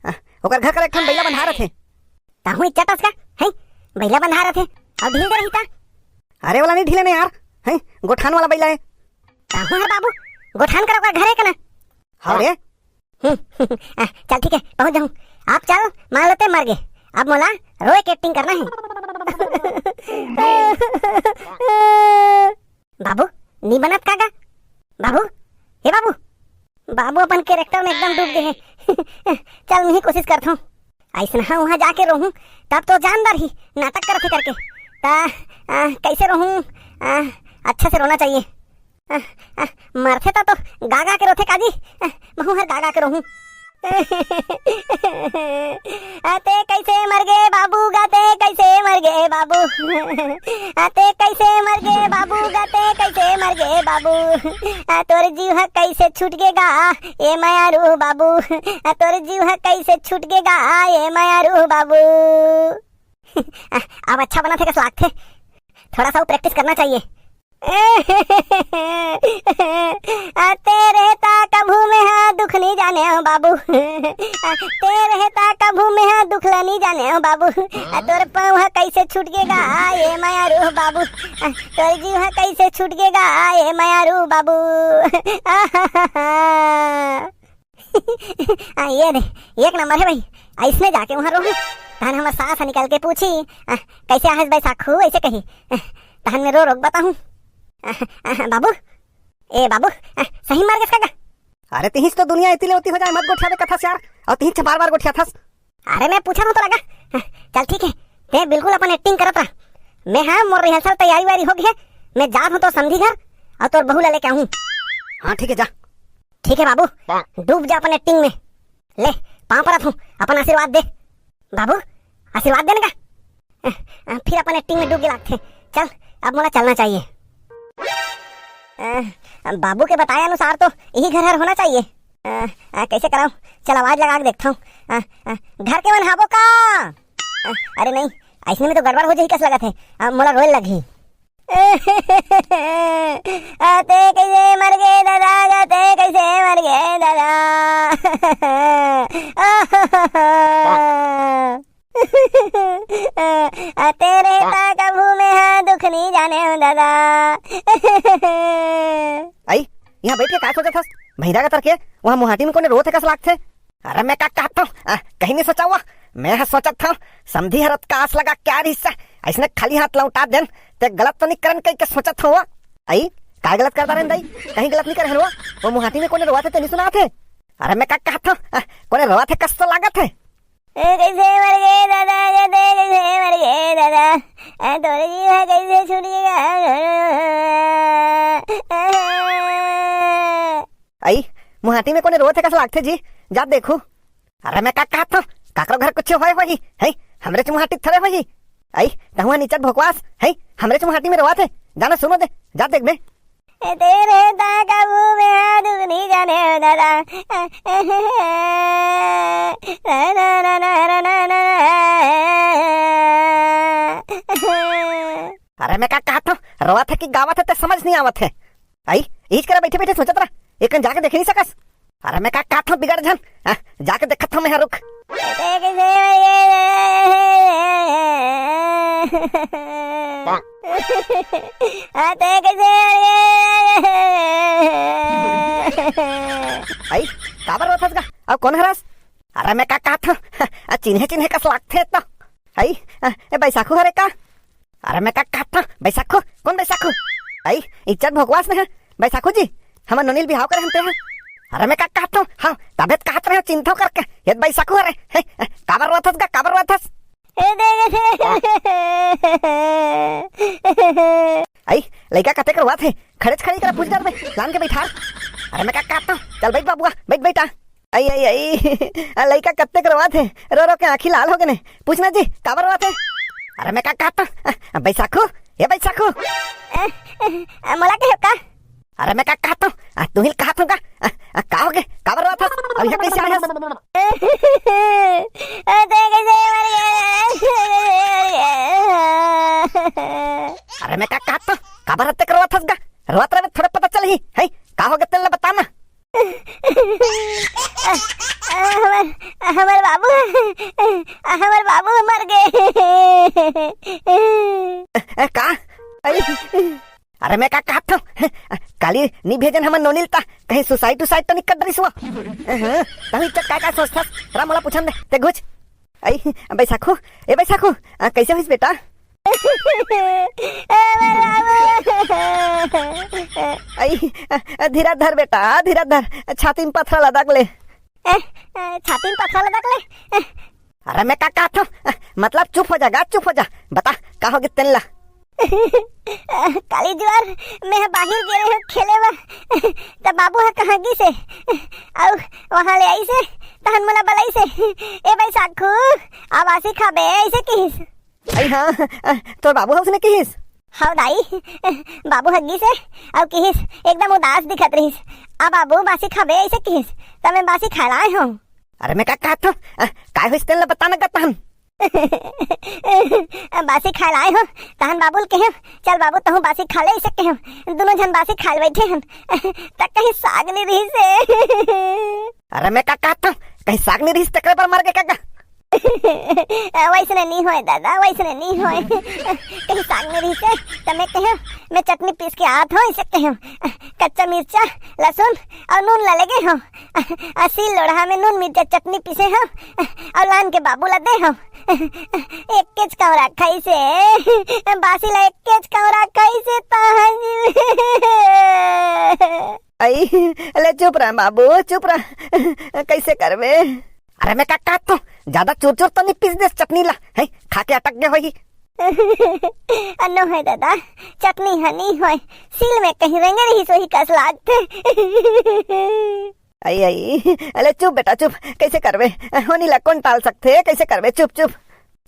आ, ओकर घर कर एक ठन बइला बंधा रथे। ताहू इच्चटस का, हैं? बइला बंधा रथे, अउ ढील दे रही ता। अरे वाला नहीं ढीले ने यार, हैं? गोठान वाला बइला है। ताहू हर बाबू, गोठान कर ओकर घर है का ना? हाँ रे। हम्म, आ, चल ठीक है, पहुंच जाऊँ। आप चल, मान लो ते मर गए। अब मोला रोए के एक्टिंग करना है। बाबू, नी बनत का गा? बाबू, हे बाबू। बाबू अपन कैरेक्टर में एकदम डूब गए हैं। चल, मैं ही कोशिश करता हूँ। ऐसना वहाँ जाके रोहूँ, तब तो जान डरही, नाटक करथे करके। ता, आ, कैसे रोहूँ? आ, अच्छा से रोना चाहिए। आ, आ, मरथे ता तो गा गा के रोथे काजी। आ, महू हर गा गा के रोहूँ। आ, ते कैसे मर गे बाबू गा, ते कैसे मर गे बाबू। आ, ते कैसे मर गे बाबू गा, ते कैसे मर गे बाबू। आ, तोर जीव ह कैसे छूट गे गा, ए मयारू बाबू। आ, तोर जीव ह कैसे छूट गे गा, ए मयारू बाबू। आ, अब अच्छा बनथे कस लागथे। थोड़ा सा वो प्रैक्टिस करना चाहिए। आ, तेरे ता कभू में हा दुख नहीं जाने हो बाबू। आ, तेरे ता कभू में हा दुख ला नहीं जाने हो बाबू। आ, तोर पाँव हा कैसे छूट गे गा, ये माया रो बाबू। आ, तोर जीव हा कैसे छूट गे गा, ये माया रो बाबू। आ, ये दे, एक नंबर है भाई। ऐसने जाके वहाँ रोहूँ। तहन हमर सास निकल के पूछी, "आ, कैसे आहस बैसाखू?" ऐसे कही। आ, तहन मैं रो रोक बताहूँ। आ, आ, बाबू, ए बाबू, आ, सही मर गस का? अरे तिहिस तो दुनिया एती ले ओती हो जाए, मत गोठियाबे कथस यार। अउ तिहिस बार बार गोठियाथस। अरे मैं पूछत हूँ तो लगा। आ, चल ठीक है, ते बिल्कुल अपन एक्टिंग करत रह। मैं हाँ मोर रिहर्सल तैयारी वारी हो गई है, मैं जात हूँ तोर समधी घर अउ तोर बहू ला लेके आहूँ। हाँ ठीक है, जा। ठीक है बाबू, डूब जा अपन एक्टिंग में। ले, पाँव परत हूँ, अपन आशीर्वाद दे। बाबू, आशीर्वाद देने का? अ, अ, फिर अपन एक्टिंग में डूब के लागथे। चल, अब मोला चलना चाहिए। अ, बाबू के बताए अनुसार तो यही घर हर होना चाहिए। अ, अ, कैसे कराऊं? चल, आवाज लगा के देखता हूँ। अ, अ, घर के मन हाबो का? अ, अरे नहीं, ऐसने में तो गड़बड़ हो जाही कस लगत है। अ, मोला रोए लगही। आ, ते कैसे मर गए दादा, आ, ते कैसे मर गए दादा। आ, तेरे ता कभू में हा दुख नहीं जाने हो दादा। आई, यहाँ बैठ के का सोचत हस? भैरा का तरके वहाँ मुहाटी में कोने रोत है कस लागथे? अरे मैं का कहत हूँ, आ, कहीं नहीं सोचा हुआ। मैं ह सोचत हूँ, समधी हर अतकास लगा क्या रिहिस, ऐसने खाली हाथ लौटा देन, ते गलत तो नहीं करन कही के सोचत हूँ। आई, का गलत करता रहन दाई? कहीं गलत नहीं करे हन वो। वो मुहाटी में कोने रोवत है ते नहीं सुनात है। अरे मैं का कहत हूँ, आ, कोने रोवत है कस तो लागत है। ए, कैसे मर गए दादा, कहते कैसे मर गए दादा? ए, तोरे जीव है कैसे छूट गया? आई, मुहाटी में कोने रोवत हे कस लागथे जी, जा देखू। अरे मैं का कहत हंव, काकरो घर कुछ होय होही, है? हमरेच मुहाटी थोरे होही। आई, तहुआ नीचत भोकवास, है? हमरेच मुहाटी में रोवत हे, जाना सुनो दे, जा देख बे। ए तेरे दा काबू में आ दुगनी जाने हो दादा। अरे मैं का कहत हंव, रोवत हे कि गावत हे ते समझ नहीं आवत हे। आई, इच करा बैठे बैठे सोचत रहा, एकन जाके देख नहीं सकस। अरे मैं का कहत हंव बिगड़ झन, आ, जाके देखत हंव मैं हा रुक। आई, काबर रोथस गा? अब कोन हरस? अरे मैं का कहत हंव, आ, चिन्हे चिन्हे कस लागथे तो। आई, आ, ए बैसाखू हरे का? अरे मैं का कहत हंव, बैसाखू? कोन बैसाखू? आई, इज्जत भोगवास ने है। बैसाखू जी, हमर नोनील बिहाव करे हन ते हैं। अरे मैं का कहत हंव, हाँ, तबे त कहत रहे हंव चिंता करके। ये बैसाखू हरे, है, काबर रोथस गा, काबर रोथस? ए दे, आई, लइका कतेक रोवत हे, खड़ेच खड़े करा पूछ डर में, लान के बैठा। अरे मैं का कहत हंव, चल बैठ बाबुआ, बैठ बैठा। आई, आई, आई, आ लइका कतेक रोवत हे, रो रो के आँखी लाल हो गए ने। पूछना जी, काबर रोवत हे? अरे मैं का कहत हंव, आ, बैसाखू, ए बैसाखू। अ, अ, मोला कहे का? अरे मैं का कहत हंव, आ, तुही ल कहत हंव का? आ, आ, का हो गे? काबर रोवत हस? अब यहाँ कैसे आए हस? अ, ते कैसे मर गया? अरे मैं का कहत हंव, काबर अतेक रोवत हस गा? रोवत रहे थोड़े पता चलही, है? का हो गे तेला बता ना। हमर, हमर बाबू, हमर बाबू मर गे। ए, का? अरे, अरे, मैं का कहत हंव? काली नी भेजन हमर नोनील ता, कहीं सुसाइड उसाइड तो नी कर डरिस वो? हाँ, तभी तो का का सोचथस? रा मोला पूछन दे, ते घुच। आई, बैसाखू, ए बैसाखू, आ, कैसे होइस बेटा? आई, आ, धीरा धर बेटा, धीरा धर, छाती में पथरा लदक ले। ए, ए, छाती में पथरा लदक ले? ए। अरे मैं का कहत हंव, मतलब चुप हो जा गा, चुप हो जा। बता, का हो गे तेन ला? काली जुआर, मैं ह बाहिर गे रहेंव खेले बर, त बाबू ह कहाँ गिस हे, अउ वहाँ ले आइस हे, तहन मोला बलाइस हे, "ए बैसाखू, आ बासी खाबे," अइसे किहिस। अई हाँ, तोर बाबू ह उसने किहिस? हव दाई, बाबू ह गिस हे, अउ किहिस, एकदम उदास दिखत रहिस, "आ बाबू, बासी खाबे," अइसे किहिस, त मैं बासी खाए ला आए हंव। अरे मैं का कहत हंव, अ, काय होइस तेन ला बता ना गा तहन। बासी खाए ला आए हंव, तहन बाबू ल कहेंव, "चल बाबू, तहूँ बासी खा ले," अइसे कहेंव। दूनों झन बासी खाए ल बइठे हन, त कहीं साग नी रिहिस हे। अरे मैं का कहत हंव, कहीं साग नी रिहिस तेकरे बर मर गे का गा? वइसने नी होय दादा, वइसने नी होय। कहीं साग नी रिहिस हे, त मैं कहेंव, "मैं चटनी पीस के आत हंव," अइसे कहेंव। कच्चा मिर्चा, लहसुन अउ नून ला लेगे हंव। अ, सील लोढ़ा में नून मिर्चा चटनी पीसे हंव, अउ लान के बाबू ला दे हंव। एकेच कौरा खाइस हे, बासी ला एकेच कौरा खाइस हे, तहन जी। अई, ले चुप रह बाबू, चुप रह। कैसे करबे? अरे मैं का कहत हंव, ज्यादा चुरचुर तो नी पीस देस चटनी ला, हैं? खा के अटक गे होही। नो हे दादा, चटनी ह नी होय, सील में कहीं रेंगे रहिस होही कस लागथे। अई, अई, अले चुप बेटा, चुप, कैसे करबे? होनी ला कोन टाल सकथे, कैसे करबे? चुप, चुप।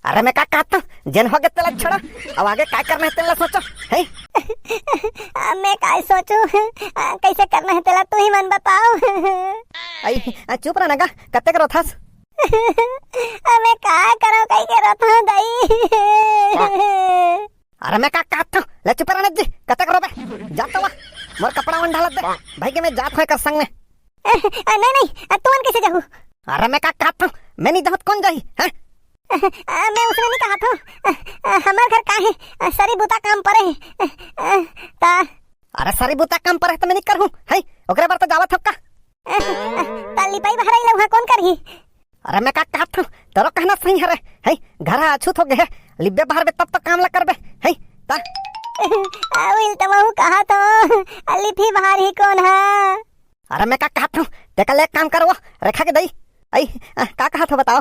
अरे मैं का कहत हंव, जेन होगे तेला छोड़ा, अब आगे काय करना हे तेला सोचो, हैं? मैं काय सोचूं, कैसे करना हे तेला तुही मन बताओ। अई, चुप रह ना गा, कतेक रोथस? मैं का करंव, कई के रोथंव दाई। अरे मैं का कहत हंव, ले चुप रह ना जी, कतेक रोबे? जा तो वा, मोर कपड़ा मन ढालत दे, भाई के मैं जात हंव एकर संग में। अ, अ, नहीं, नहीं, अ, तुमन कैसे जाहू? अरे मैं का कहत हंव, मैं नहीं जाहूं त कोन जाही, हैं? अ, मैं उसने नहीं कहत हंव, अ, अ, हमर घर का हे, अ, सरी बूता काम परे हे, अ, अ, ता अरे सरी बूता काम परे हे त मैं नहीं करहूं, हैं? ओकरे बर तो जावत हंव का? अ, अ, ता लिपाई बहराई ला उहाँ कोन करही? अरे मैं का कहत हंव, तोरो कहना सही हरे, हैं? घर ह अछूत हो गे हे, लिब्बे बहारबे तब तो काम ला करबे, हैं? ता अउ इल तमहू कहत हंव, लिपही बहारही कोन ह? अरे मैं का कहत हंव, तेकर ले एक काम कर वो, रेखा के दई। अई, अ, का कहत हंव बताओ?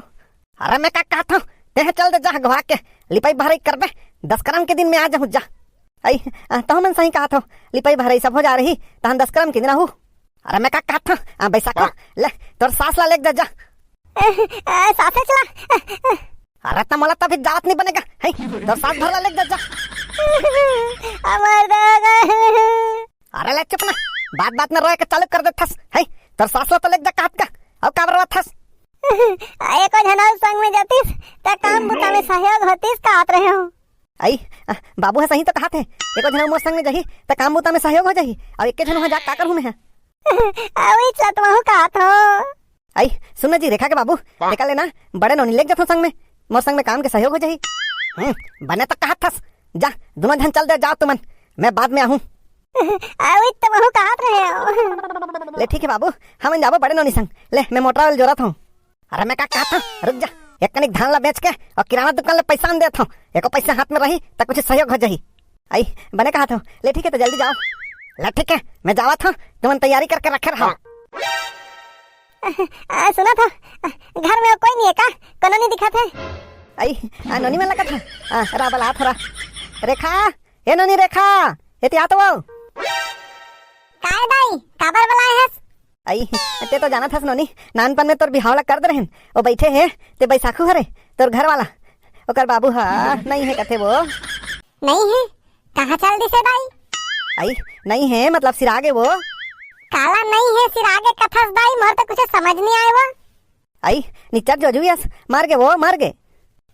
अरे मैं का कहत हंव, तेह चल दे जा घुआ के, लिपाई बहराई करबे, दस करम के दिन में आ जाहूं जा। अई, अ, तहू मन सही कहत हव, लिपाई बहराई सब हो जा रही, तहन दस करम के दिन आहू। अरे मैं का कहत हंव, आ, बैसाखू, ले, तोर सास ला लेके जा, जा। आ, सास ला चला। अरे त मोला तभी जावत नहीं बनेगा, है? तोर सास भर ला लेके जा, जा। हमर दादा। अरे ले चुप ना, बात बात में रोए के चालू कर देथस, है? तोर सास ला तो लेके जा कहत का, अब का रोवत हस? एको झन अउ संग में जातिस, त काम बुता में सहयोग होतिस, कहत रहे हंव। अई, आ, बाबू ह सही तो कहत हे, एको झन मोर संग में जाही, त काम बुता में सहयोग हो जाही, अउ एके झन उहाँ जा का करहूँ मैं ह? अउ इच ला तो महूँ कहत हंव। अई, सुन ना जी, रेखा के बाबू, तेकर ले ना, बड़े नोनी लेके जाथंव संग में, मोर संग में काम के सहयोग हो जाही। हम्म, बने तो कहत हस, जा, दुनों झन चल दे, जाव तुमन, मैं बाद में आहूँ। अउ इच तो महूँ कहत रहे हंव। ले ठीक हे बाबू, हमन जाबो बड़े नोनी संग, ले, मैं मोटर वाले जोरत हंव। अरे मैं का कहत हंव, रुक जा, एक कनिक धान ला बेच के अउ किराना दुकान ले पैसा आन देत हंव, एको पैसा हाथ में रही त कुछ सहयोग हो जाही। अई, बने कहत हंव, ले ठीक हे त जल्दी जाव। ले ठीक हे, मैं जावत हंव, तुमन तैयारी करके रखे रहा। आ, सुनत हव, घर में कोई नहीं हे का? कोनो नहीं दिखत हे। अई, आ, नोनी मन ला कहत हव, आ, रा बलात हंव रा। रेखा, ए नोनी रेखा, एती आ तो। काय दाई, काबर बलाए हस? अई, ते तो जानत हस नोनी, नानपन में तोर बिहाव ला कर दे रहेन। ओ बइठे हे, ते बैसाखू हरे, तोर घर वाला। ओकर बाबू ह नइ हे कथे वो। नइ हे? कहाँ चल दिस हे दाई? अई, नइ हे, मतलब सिरागे वो। काला नइ हे सिरागे कथस दाई, मोर तो कुछ समझ नइ आए वो। अई, निच्चट जोजू अस, मर गे वो, मर गे।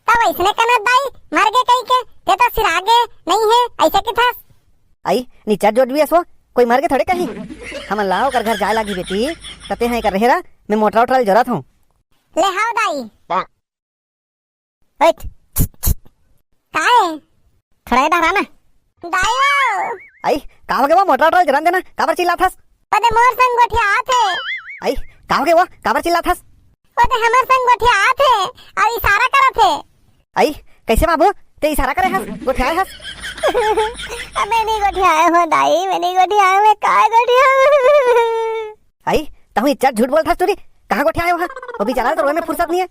त वइसने कना दाई, मर गे कहिके, ते तो सिरागे, नइ हे, अइसे कथस। अई, निच्चट जोजू अस वो, कोई मर गे थोड़े कही। हमन ला ओकर घर जाए लागी बेटी, त तें ह एकर रहे रा, मैं मोटर वोटर ल जोरत हंव। ले हव दाई। ओए, काय? थोड़ा इधर आना। दाई वो। अई, का हो गे वो, मोटर वोटर ल जोरन दे ना, काबर चिल्लात हस? ओ दे मोर संग गोठियात हे। अई, का हो गे वो, काबर चिल्लात हस? ओ दे हमर संग गोठियात हे, अउ इशारा करत हे। अई, कइसे बाबू, ते इशारा करे हस, गोठियाए हस? अबे नइ गोठियाए हंव दाई, मैं नइ गोठियाए हंव, मैं काय गोठियाहूँ? अई, तहूँ इच्चट झूठ बोलत हस टूरी, कहाँ गोठियाए हस? वो बिचारा ल तो रोए में फुरसत नइ हे।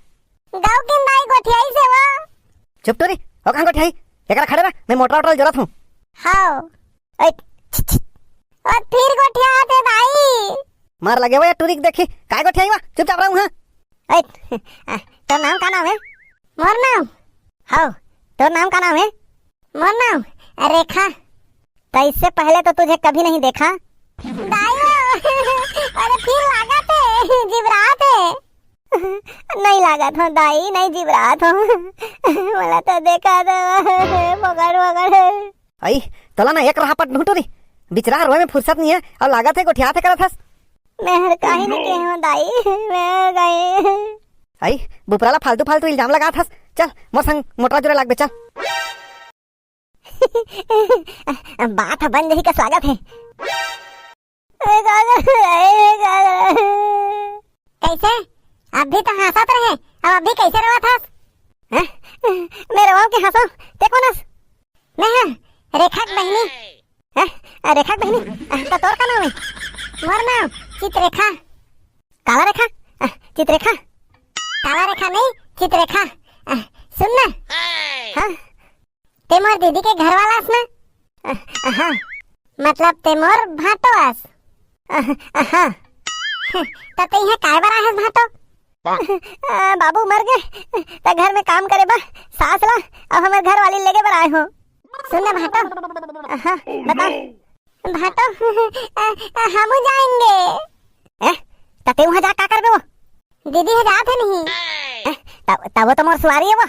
गउ किन दाई गोठियाइस हे वो। चुप टूरी, ओ कहाँ गोठियाही? एकरा खड़े रह, मैं मोटर वोटर ल जोरत हंव। हव। ओए, ओ फिर गोठियात हे दाई। मार लगे वो ये टूरी के देखी, काय गोठियाही वो, चुपचाप रह उहाँ। ओए, तोर नाम का नाम हे? मोर नाम? हव, तोर नाम का नाम हे? मोर नाम रेखा। तो इससे पहले तो तुझे कभी नहीं देखा। दाई वो, अरे फिर लागत हे, जिबरात हे। नइ लागत हंव दाई, नइ जिबरात हंव। मोला तो देखा दे, पकड़, पकड़। अई, तोला ना एक राहपट ढूंढ टूरी। बिचारा रोए में फुरसत नइ हे, अउ लागत हे गोठियात हे करत हस। मैं हर काही नइ कहे हंव दाई, मैं गई। अई, बुपरा ला फालतू फालतू इल्जाम लगात हस। चल, मोर संग मोटर जोरे लागबे, चल। बात ह बन जही कस लागत हे। कइसे? अभी तो हंसत रहे, अब अभी कइसे रोवत हस? हैं? मैं रोवंव के हंसंव, ते कोन अस? मैं ह रेखा के बहिनी। हैं? रेखा के बहिनी? त तोर का नाम हे? मोर नाम चित्रेखा। काला रेखा? अ, चित्रेखा? काला रेखा नहीं, चित्रेखा। अ, सुन ना। हाँ? ते मोर दीदी के घर वाला अस ना? अ, अ, हाँ। मतलब ते मोर भांटो अस? अ, अ, हाँ। त ते इहाँ काय बर आए हस भांटो? अ, बाबू मर गे, त घर में काम करे बर सास ला अउ हमर घर वाली लेगे बर आए हंव। सुन ना भांटो। अ, हाँ, बता। भांटो, अ, अ, हमू जाएंगे। ए, त ते उहाँ जा का करबे वो? दीदी ह जात हे नहीं। ए, त, त वो तो मोर सुवारी हे वो।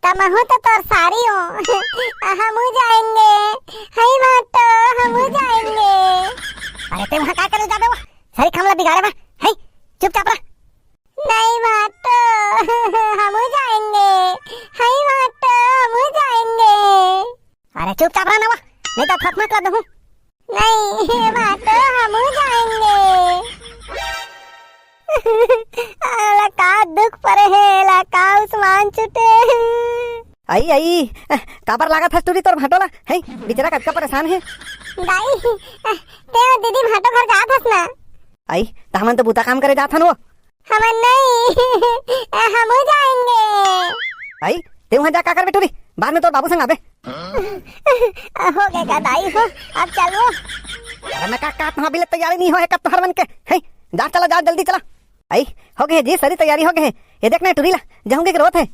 त महू तो तोर सारी हो। अ, हमू जाएंगे। हई भांटो, हमू जाएंगे। अरे ते उहाँ का करे जाबे वो? सारी काम ला बिगाड़े बा। हई, चुपचाप रह। नहीं भांटो, हमू जाएंगे। हई भांटो, हमू जाएंगे। अरे चुपचाप रह ना वो, नहीं तो थपमत ला दूँ। नहीं, भांटो, हमू जाएंगे। अरे का दुख परे हे, ला का उस्मान छूटे। अई, अई, काबर लागत हस टूरी तोर भांटो ला? हैं, बिचारा कतका परेशान हे। दाई, ते दीदी भांटो घर जात हस ना? अई, त हमन तो बूता काम करे जात हन वो। हमन नहीं, हमू जाएंगे। अई, ते उहाँ जा का करबे टूरी? बाद में तोर बाबू संग आबे। हो गे का दाई हो, अब चल वो। अरे मैं का कहत हूँ, अभी ले तैयारी नहीं होय हे का तुंहर मन के? हैं, जा चला, जा जल्दी चला। अई, हो गे जी, सरी तैयारी हो गे हे। ये देख ना टुरी ला, जाहूंगी के रोत हे।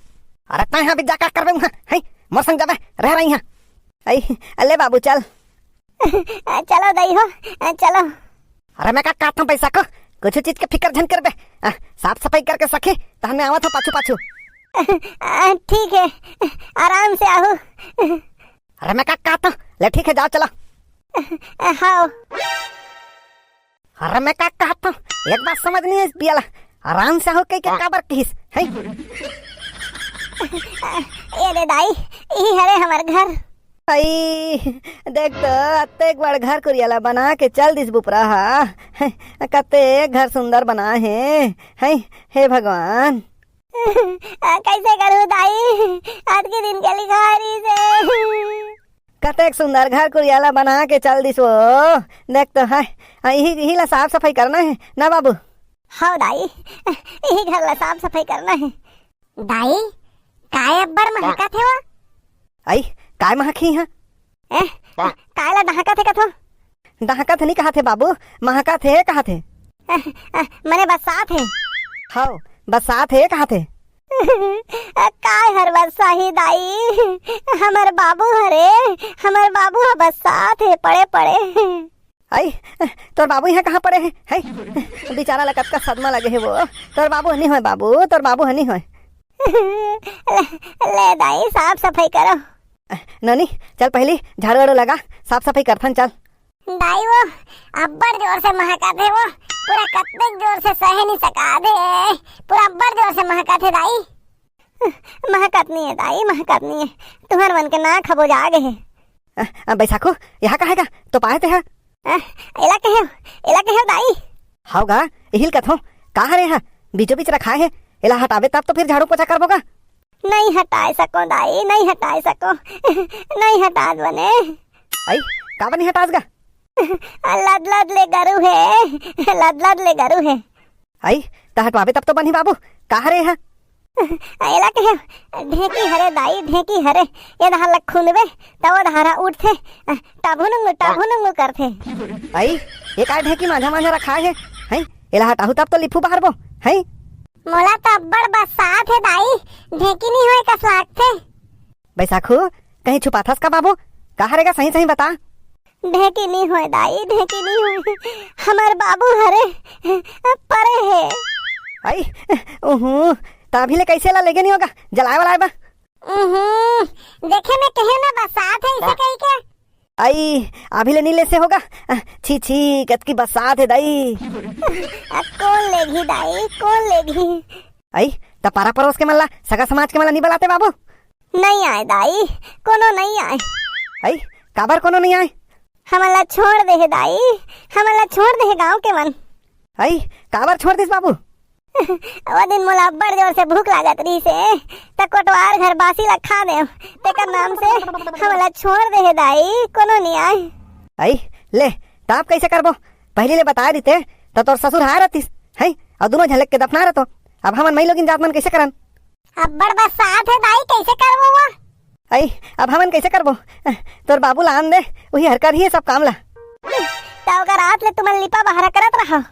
अरे तैं हा अभी जा का करबे उहाँ, हैं, मोर संग जाबे, रह रही हाँ। अई, अले बाबू चल। चलो दाई हो, चलो। अरे मैं का कहत हूँ बैसाखू, कुछ चीज के फिकर झन करबे। आ, साफ सफाई करके सखी, तहन मैं आवत हूँ पाछू पाछू। आ, ठीक हे, आराम से आहू। अरे मैं का कहत हूँ, ले ठीक हे, जाओ चलो। हाँ। अरे मैं का कहत हूँ, एक बात समझ नहीं आइस बियाला, आराम से आहू कहिके काबर किहिस, हैं? ए दे दाई, इही हरे हमर घर। अई, देख तो, अतेक बड़ घर कुरिया ला बना के चल दिस बुपरा हा। हैं, कतेक घर सुंदर बना हे, हैं, हे भगवान। आ, कैसे करूँ दाई, आज के दिन के लिखारी से। कतेक सुंदर घर कुरिया ला बना के चल दिस वो। देख तो है, आ, इही, इही ला साफ सफाई करना हे ना बाबू? हव दाई, इही घर ला साफ सफाई करना हे। दाई, काय अब्बड़ महकत हे वो? अई, काय महकही हा? ए, काय ला डहकत हे कथो? डहकत हे नहीं कहत हे बाबू, महकत हे कहत हे। ए, ए, मने बसात हे। हव, बसात हे कहत हे। काय हर बसाही दाई, हमर बाबू हरे, हमर बाबू ह बसात हे पड़े पड़े। अई, तोर बाबू इहाँ कहाँ पड़े हे? हई, बेचारा ला कतका सदमा लगे हे वो। तोर बाबू ह नहीं होय बाबू, तोर बाबू ह नहीं होय। ले, ले दाई, साफ सफाई करो। नोनी, चल पहली झाड़ू वाड़ू लगा, साफ सफाई करथन, चल। दाई वो अब्बड़ जोर से महकत हे वो, पूरा कतक जोर से सहे नहीं सकात हे, पूरा अब्बड़ जोर से महकत हे दाई। महकत नहीं हे दाई, महकत नहीं हे, तुंहर मन के नाक ह बोजा गे हे। अ, अ, बैसाखू, यहाँ का हे का? तो पाए ते हा? अ, एला कहे, एला कहे दाई। हव गा, इहिल कथो, का हरे हा? बीचों बीच रखाए हे, एला हटाबे तब तो फिर झाड़ू पोछा करबो गा। नहीं हटाए सको दाई, नहीं हटाए सको। नहीं हटात बने। अई, काबर नहीं हटास गा? लद लद ले गरू हे, लद लद ले गरू हे। अई, त हटवाबे तब तो बनही बाबू, का हरे हा? एला कहे, ढेंकी हरे दाई, ढेंकी हरे। ये धार ल खुनबे, त वो धार ह उठथे, टाभुनुंगु, टाभुनुंगु करथे। अई, ये काय ढेंकी माझा माझा रखाए हे? हैं? एला हटाहू तब तो लिपहू बहारबो, हैं? मोला तो अब्बड़ बसात हे दाई, ढेंकी नहीं होय कस लागथे। बैसाखू, कहीं छुपाथस का बाबू? का हरे गा सही सही बता। ढेंकी नहीं होय दाई, ढेंकी नहीं होय। हमर बाबू हरे, परे हे। अई, उहूँ, त अभी ले कैसे ला लेगे नहीं होगा, जलाए वाला बा? उहूँ, देखे मैं कहे ना बसात हे इसे कही के। अई, अभी ले नहीं लेसे होगा। छी, छी, कतकी बसात हे दाई। अब कौन लेगी दाई, कौन लेगी? अई, त पारा परोस के मन ला, सगा समाज के मन ला नहीं बलाते बाबू? नहीं आए दाई, कोनो नहीं आए। अई, काबर कोनो नहीं आए? हमन ला छोड़ दे हे दाई, हमन ला छोड़ दे हे गाँव के मन। अई, काबर छोड़ दिस बाबू? वो दिन मोला अब्बड़ जोर से भूख लागत रहिस हे, त कोटवार घर बासी ला खा देव, तेकर नाम से हमन ला छोड़ दे हे दाई, कोनो नहीं आए। अई, ले, त अब कैसे करबो? पहली ले बता देते, त तोर ससुर हाय रहतिस, हैं? अउ दोनों झलक के दफना रहतो। अब हमन मई लोगिन जात मन कैसे करन? अब्बड़ बसात हे दाई, कैसे करबो वो? अई, अब हमन कैसे करबो? तोर बाबू ला आन दे, उही हर करही सब काम ला। त ओकर आत ले तुमन लिपा बहारा करत रहो।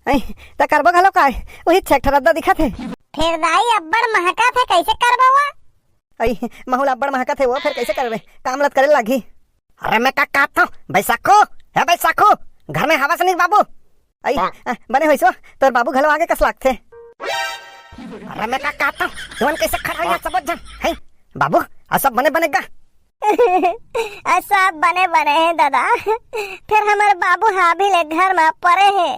अई, त करबो घलो काय? उही छेक ठरद्दा दिखत हे। फेर दाई अब्बड़ महकत हे, कैसे करबो वो? अई, महू ल अब्बड़ महकत हे वो, फेर कैसे करबे? काम लत करे लागही। अरे मैं का कहत हूँ, बैसाखू, हे बैसाखू, घर में हवा से नहीं बाबू। अई, अ, बने होइस वो, तोर बाबू घलो आगे कस लागथे। अरे मैं का कहत हूँ, तुमन कैसे खड़ा हो यहाँ सब झन? हैं? बाबू, अउ सब बने बने गा? अ, सब बने बने हे दादा, फेर हमर बाबू ह अभी ले घर में परे हे।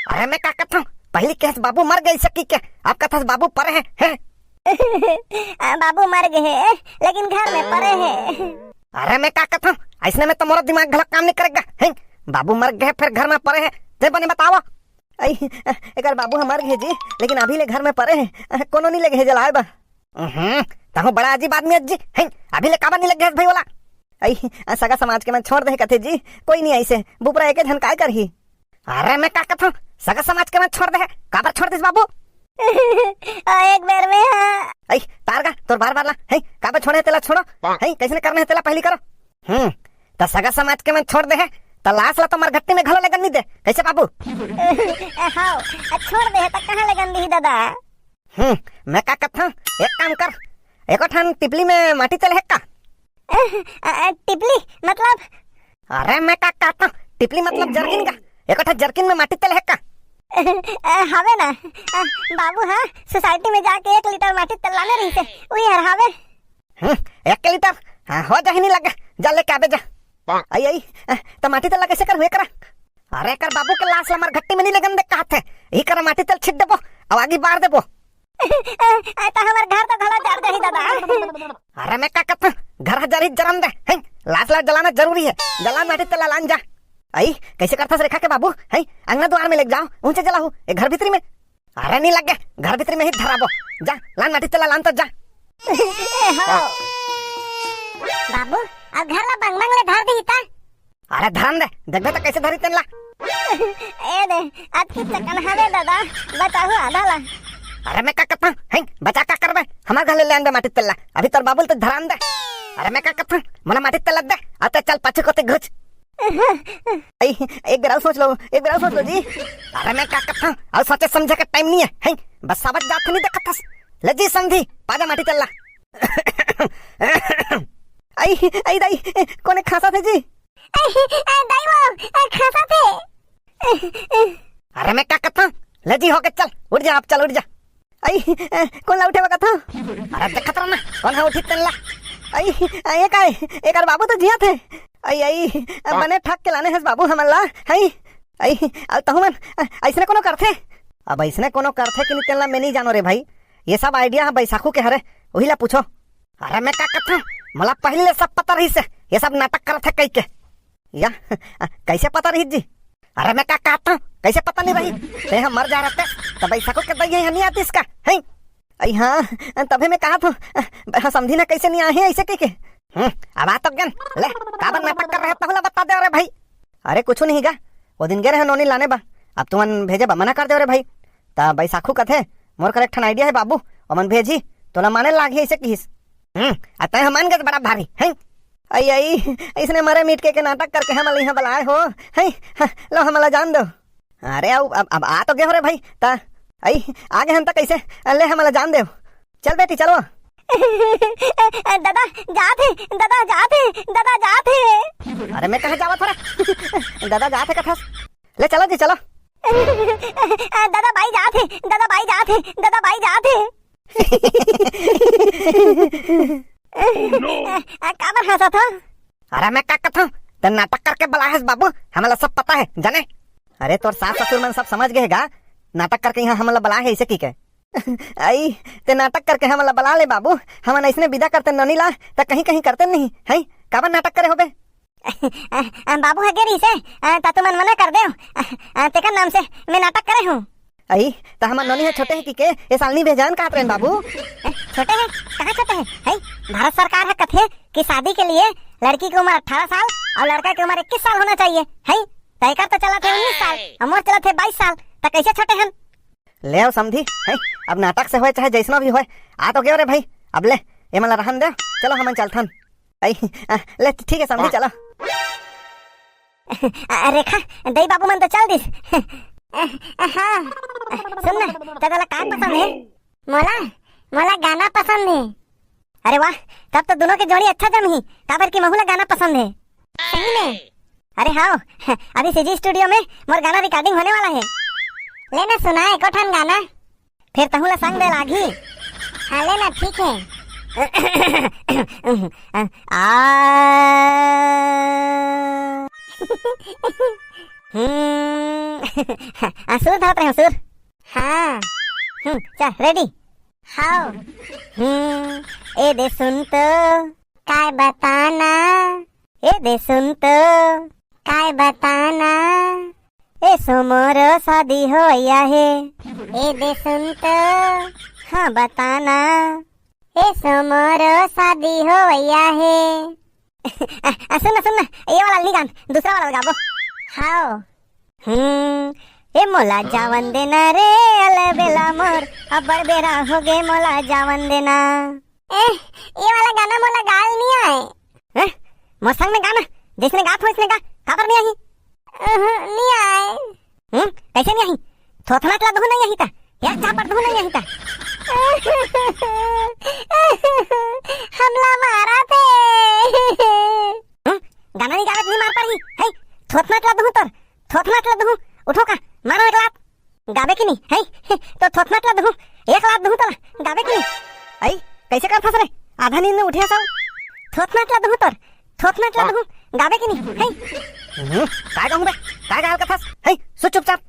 अरे मैं का कहत हूँ, पहली केहेस बाबू मर गे सकी के, अब कहत हस बाबू परे हे, हैं? अ, बाबू मर गे हे, लेकिन घर में परे हे। अरे मैं का कहत हूँ, अइसने में तो मोरो दिमाग घलो काम नहीं करेगा, हैं? बाबू मर गे हे, फेर घर में परे हे, ते बने बतावा। अई, एकर बाबू ह मर गे जी, लेकिन अभी ले घर में परे हे, कोनो नहीं लेगे हे जलाए बर। हम्म, तहूँ बड़ा अजीब आदमी अस जी, हैं? अभी ले काबर नहीं लेगे हे भाई वाला? अई, सगा समाज के मन छोड़ दे हे कथे जी, कोई नहीं आइसे, बुपरा एके झन काय करही? अरे मैं का कहत हूँ, सगा समाज के मन छोड़ दे हे, काबर छोड़ दिस बाबू? ओ, एक बेर में हाँ। अई, तार गा, तोर बार बार ला, हैं, काबर छोड़े हे तेला छोड़ो, हैं, कैसने करना हे तेला पहली करो। हम्म, त सगा समाज के मन छोड़ दे हे, त लाश ला तो मरघट्टी में घलो लेगन नहीं दे, कैसे बाबू? हव, छोड़ दे, त कहाँ लेगन दिही दादा? हम्म, मैं का कथंव, एक काम कर, एको ठन टिपली में माटी तेल हे का? अ, अ, टिपली मतलब? अरे मैं का कहता, टिपली मतलब जरकिन का, एको ठन जरकिन में माटी तेल हे का? अ, हवे ना, अ, बाबू हा सोसाइटी में जाके एक लीटर माटी तेल लाने रहिसे, उही हर हवे। हम्म, एक लीटर? हाँ, हो जाही नहीं लगे, जा लेके आबे जा। आई, आई, अ, त माटी तेल ला कैसे कर हुए करा? अरे कर बाबू के लाश ला मरघट्टी में नहीं लेगन दे कहत हे, ई कर माटी तेल छिट देबो, अब आगी बार देबो। ए, ए, त हमर घर तो घला जर जाही दादा। अरे मैं का कथंव, घर ह जरही जरन दे, हैं? लाश ला जलाना जरूरी हे, जलान माटी तेल ला लान जा। आई, कैसे करथस रेखा के बाबू, हैं? अंगना दुआर में लेके जाओ, ऊंचे जलाहू, ए घर भीतरी में। अरे नहीं लगे, घर भीतरी में ही धराबो, जा, लान माटी तेल ला लान तो जा। ए, हो। बाबू, अब घर ला बंग बंग ले धर दिही ता। अरे धरन दे, देखबे त कैसे धरी तेन ला। ए दे, अतकी चकन हवे दादा, बचाहू आधा ला। अरे मैं का कथंव, हैं, बचा का करबे? हमर घर ले ले आनबे माटी तेल ला। अभी तोर बाबू ल तो धरान दे। अरे मैं का कथंव, मोला माटी तेल ला दे, अते चल पाछू कोती घुच। आई, एक बेर अउ सोच लो, एक बेर अउ सोच लो जी। अरे मैं का कथंव, अउ सोचे समझे के टाइम नहीं हे, हैं? बस साबत जात नहीं देखत हस। ले जी समधी, पाजा माटी तेल ला। आई, आई दाई, कोने खांसत हे जी? ए, ए, दाई वो, ए, खांसत हे। अरे मैं का कथंव? ले जी होके चल, उठ जा, अब चल उठ जा। आई, ए, कोन ला उठे बा कथंव? अरे देखत रह ना, कोन हा उठी तेन ला। आई, ए, ये काय? एकर बाबू तो जियत हे। आई, आई, ए, बने ठग के लाने हस बाबू हमन ला। आई, आई, अब तहु मन, ए, अइसने कोनो करथे? अब अइसने कोनो करथे कि नहीं तेन ला मैं नहीं जानो रे भाई। ये सब idea ह बैसाखू के हरे, उही ला पूछो। अरे मैं का कथंव, मोला पहली ले सब पता रहिसे, ये सब नाटक करत हे कहिके। या, कैसे पता रही जी? अरे मैं का कहत हंव, कैसे पता नहीं रही? ते ह मर जा रहते, तब बैसाखू के दई ह नहीं आतिस का, हैं? अई हाँ, तभे मैं कहत हंव, हाँ, समधी ना कैसे नहीं आहे ऐसे कहिके। हम्म, अब आ तो गेन, ले, काबर नाटक कर रहे तहु ला बता दे रे भाई। अरे कुछ नहीं गा, वो दिन गे रहे नोनी लाने बा, अब तुमन भेजे बा मना कर दे रे भाई। त बैसाखू कथे, मोर कर एक ठन idea हे बाबू, ओमन भेजी, तोला माने लागही ऐसे किहिस। हम्म, आ तैं ह मान गे त बड़ा भारी, हैं? अई, अई, अइसने मरे मिट के, के नाटक करके हमन ल इहाँ बलाए हो, हैं? हाँ, लो हमन ल जान दो। अरे, अब, अब, अब आ तो गे हो रे भाई, त, अई, आ गे हन त कैसे? ले हमन ल जान देव। चल बेटी, चलो। दादा, जात हे, दादा, जात हे, दादा, जात हे। अरे, मैं कहाँ जावत हो रे? दादा जात हे कथस। ले चलो जी, चलो। दादा, बाई जात हे, दादा, बाई जात हे, दादा, बाई जात हे। आ, काबर हंसत हो? अरे मैं का कथंव, त नाटक करके बलाए हस बाबू, हमला सब पता हे, जाने। अरे तोर सास ससुर मन सब समझ गे हे गा, नाटक करके इहाँ हमला बलाए हे ऐसे कहिके। अई, ते नाटक करके हमला बला ले बाबू, हमन अइसने बिदा करते नोनी ला, त कहीं कहीं करते नहीं, हैं? काबर नाटक करे होबे? अ, अ, बाबू ह गे रहिसे, अ, त तुमन मना कर देव। अ, अ, तेकर नाम से मैं नाटक करे हूँ। अई, त हमर नोनी ह छोटे हे कहिके, ए साल नहीं भेजन कहत रहेन बाबू। ए, छोटे हे? कहाँ छोटे हे? हई, भारत सरकार ह कथे कि शादी के लिए लड़की की उम्र अठारह साल और लड़का की उम्र इक्कीस साल होना चाहिए। हई, त एकर त चलत हे उन्नीस साल, अउ मोर चलत हे बाईस साल, त कैसे छोटे हन? ले आओ समधी, हैं? अब नाटक से होए चाहे जैसनो भी होए, आ तो गयो रे भाई। अब ले, ये मन ला रहन दे, चलो हमन चलथन। आई, आ, ले ठीक है समधी, चलो। आ, रेखा, दई बाबू मन तो चल दिस। आ, आ, हाँ, आ, सुन ना, तोला का पसंद है? मोला, मोला गाना पसंद है। अरे वाह, तब तो दोनों के जोड़ी अच्छा जमही, काबर कि महू ला गाना पसंद है। सही में? अरे हाँ, अभी सीजी स्टूडियो में मोर गाना रिकॉर्डिंग होने वाला है। ले ना सुना एको ठन गाना। फिर तहू ला संग दे लागही। हाँ, ले ना, ठीक है। आ, हम्म, आ, सुर धरत रहे हो, सुर। हाँ। हम्म, चल, रेडी। हाव। हम्म, ए दे सुन तो। काय बताना? ए दे सुन तो। काय बताना? ए सो मोरो शादी होया हे। ए दे सुन तो। हाँ बताना। ए सो मोरो शादी होया हे। आ, आ, सुन ना, सुन ना, ये वाला नहीं गान, दूसरा वाला गाबो। हाव। हम्म, ए मोला जावन देना रे, अलबेला मोर, अब्बड़ बेरा हो गे मोला जावन देना। ए, ये वाला गाना मोला गाल नहीं आए। हैं? मोर संग में गाना, जैसने गात हो इसने गा, काबर नहीं आही? अहं, नहीं आए। हम्म, कैसे नहीं आई? थोथना के ला दुहूं नहीं आई ता, एक झापड़ दुहूं नहीं आई ता। हमला मारथे। हम्म, गाना नहीं गावत, नहीं मार पारही। हे, थोथना के ला दुहूं तोर, थोथना के ला दुहूं। उठो का, मारो एक लात। गाबे कि नहीं? हे, तो थोथना के ला दुहूं, एक लात दुहूं तोला, गाबे कि नहीं? आई, कैसे करथस रे? आधा नींद में उठे हस। थोथना के ला दुहूं तोर, थोथना के ला दुहूं, गाबे कि नहीं? हे। हम्म, काय कहूं बे? काय गाल कथस? हे, सो चुपचाप।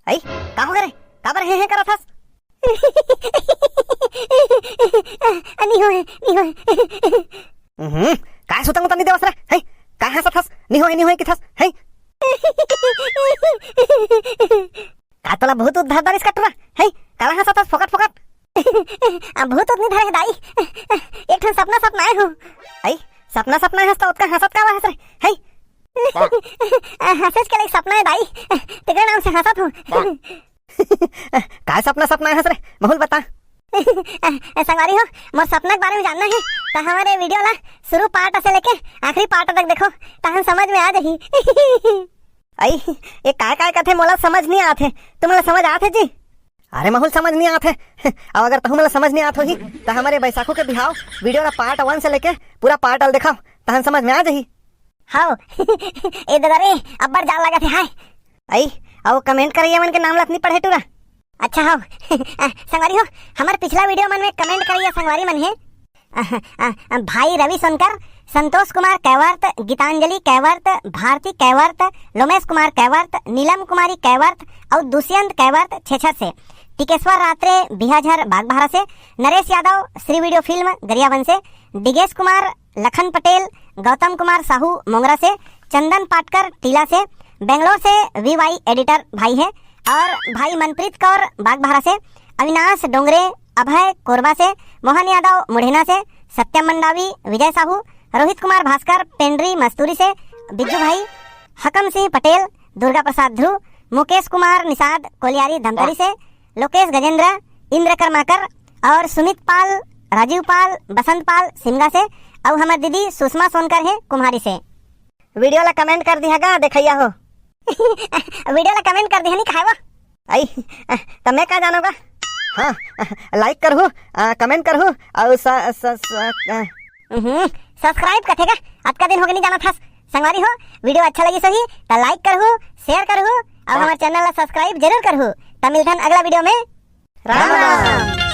आई, का हो गे रे? काबर हे, हे करथस? नहीं होय, नहीं होय। हम्म, काय सुतंग तनी देवस रे? हे, काय हंसत हस? नहीं होय, नहीं होय किथस? हे। का तोला भूत उत धर डारिस का टुरा? हे, काला हंसत हस फोकट फोकट? अब भूत उत नहीं धरे हे दाई। एक ठन सपना सपनाए हंव। आई, सपना सपनाए हस त ओतका हंसत काला हस रे? हे। हंसेच के लाइक सपना हे दाई, तेकरे नाम से हंसत हंव। काय सपना सपनाए हस रे? महूं ल बता। संगवारी हो, मोर सपना के बारे में जानना हे, त हमर video ला शुरू part से लेके आखिरी part तक देखो, तहन समझ में आ जाही। आई, ये काय काय कथे, मोला समझ नहीं आथे, तुमला समझ आथे जी? अरे महूं ल समझ नहीं आथे। अब अगर तहूं मन ला समझ नहीं आत होही, त हमर बैसाखू के बिहाव video ला part one से लेके पूरा part तक देखाव, तहन समझ में आ जाही। हव। ए ददा रे, अब्बड़ जाड़ लागत हे, हाय। आई, अउ comment करइया मन के नाम ला नहीं पढ़े टुरा। अच्छा हव। संगवारी हो, हमर पिछला video मन में comment करइया संगवारी मन हे, अ, अ, अ, भाई रवि सोनकर, संतोष कुमार कैवर्त, गीतांजलि कैवर्त, भारती कैवर्त, लोमेश कुमार कैवर्त, नीलम कुमारी कैवर्त अउ दुष्यंत कैवर्त छेछर से, टिकेश्वर रात्रे बिहाझर बागबाहरा से, नरेश यादव श्री video film गरियाबंद से, डिगेश कुमार लखन पटेल, गौतम कुमार साहू मोंगरा से, चंदन पाटकर टीला से, बेंगलोर से वी वाई editor भाई हे, अउ भाई मनप्रीत कौर बागबाहरा से, अविनाश डोंगरे, अभय कोरबा से, मोहन यादव मुढ़ेना से, सत्यम मंडावी, विजय साहू, रोहित कुमार भास्कर पेंड्री मस्तूरी से, बिज्जू भाई, हकम सिंह पटेल, दुर्गा प्रसाद ध्रुव, मुकेश कुमार निषाद कोलियारी धमतरी से, लोकेश गजेंद्र, इंद्र कर्माकर अउ सुमित पाल, राजीव पाल, बसंत पाल सिमगा से, अउ हमर दीदी सुषमा सोनकर हे कुम्हारी से। Video ला comment कर दिहा गा देखइया हो। Video ला comment कर दिहा नहीं कहाय वो। आई, त मैं का जानों गा? हाँ, like करहू, अ, comment करहू, अउ स-, स-, स-, अ, हम्म, subscribe कथे गा? अतका दिन होगे नहीं जानत हस। संगवारी हो, video अच्छा लगिस होही त like करहू, share करहू, अउ हाँ। हमर channel ला subscribe जरूर करहू। त मिलथन अगला video में। राम राम।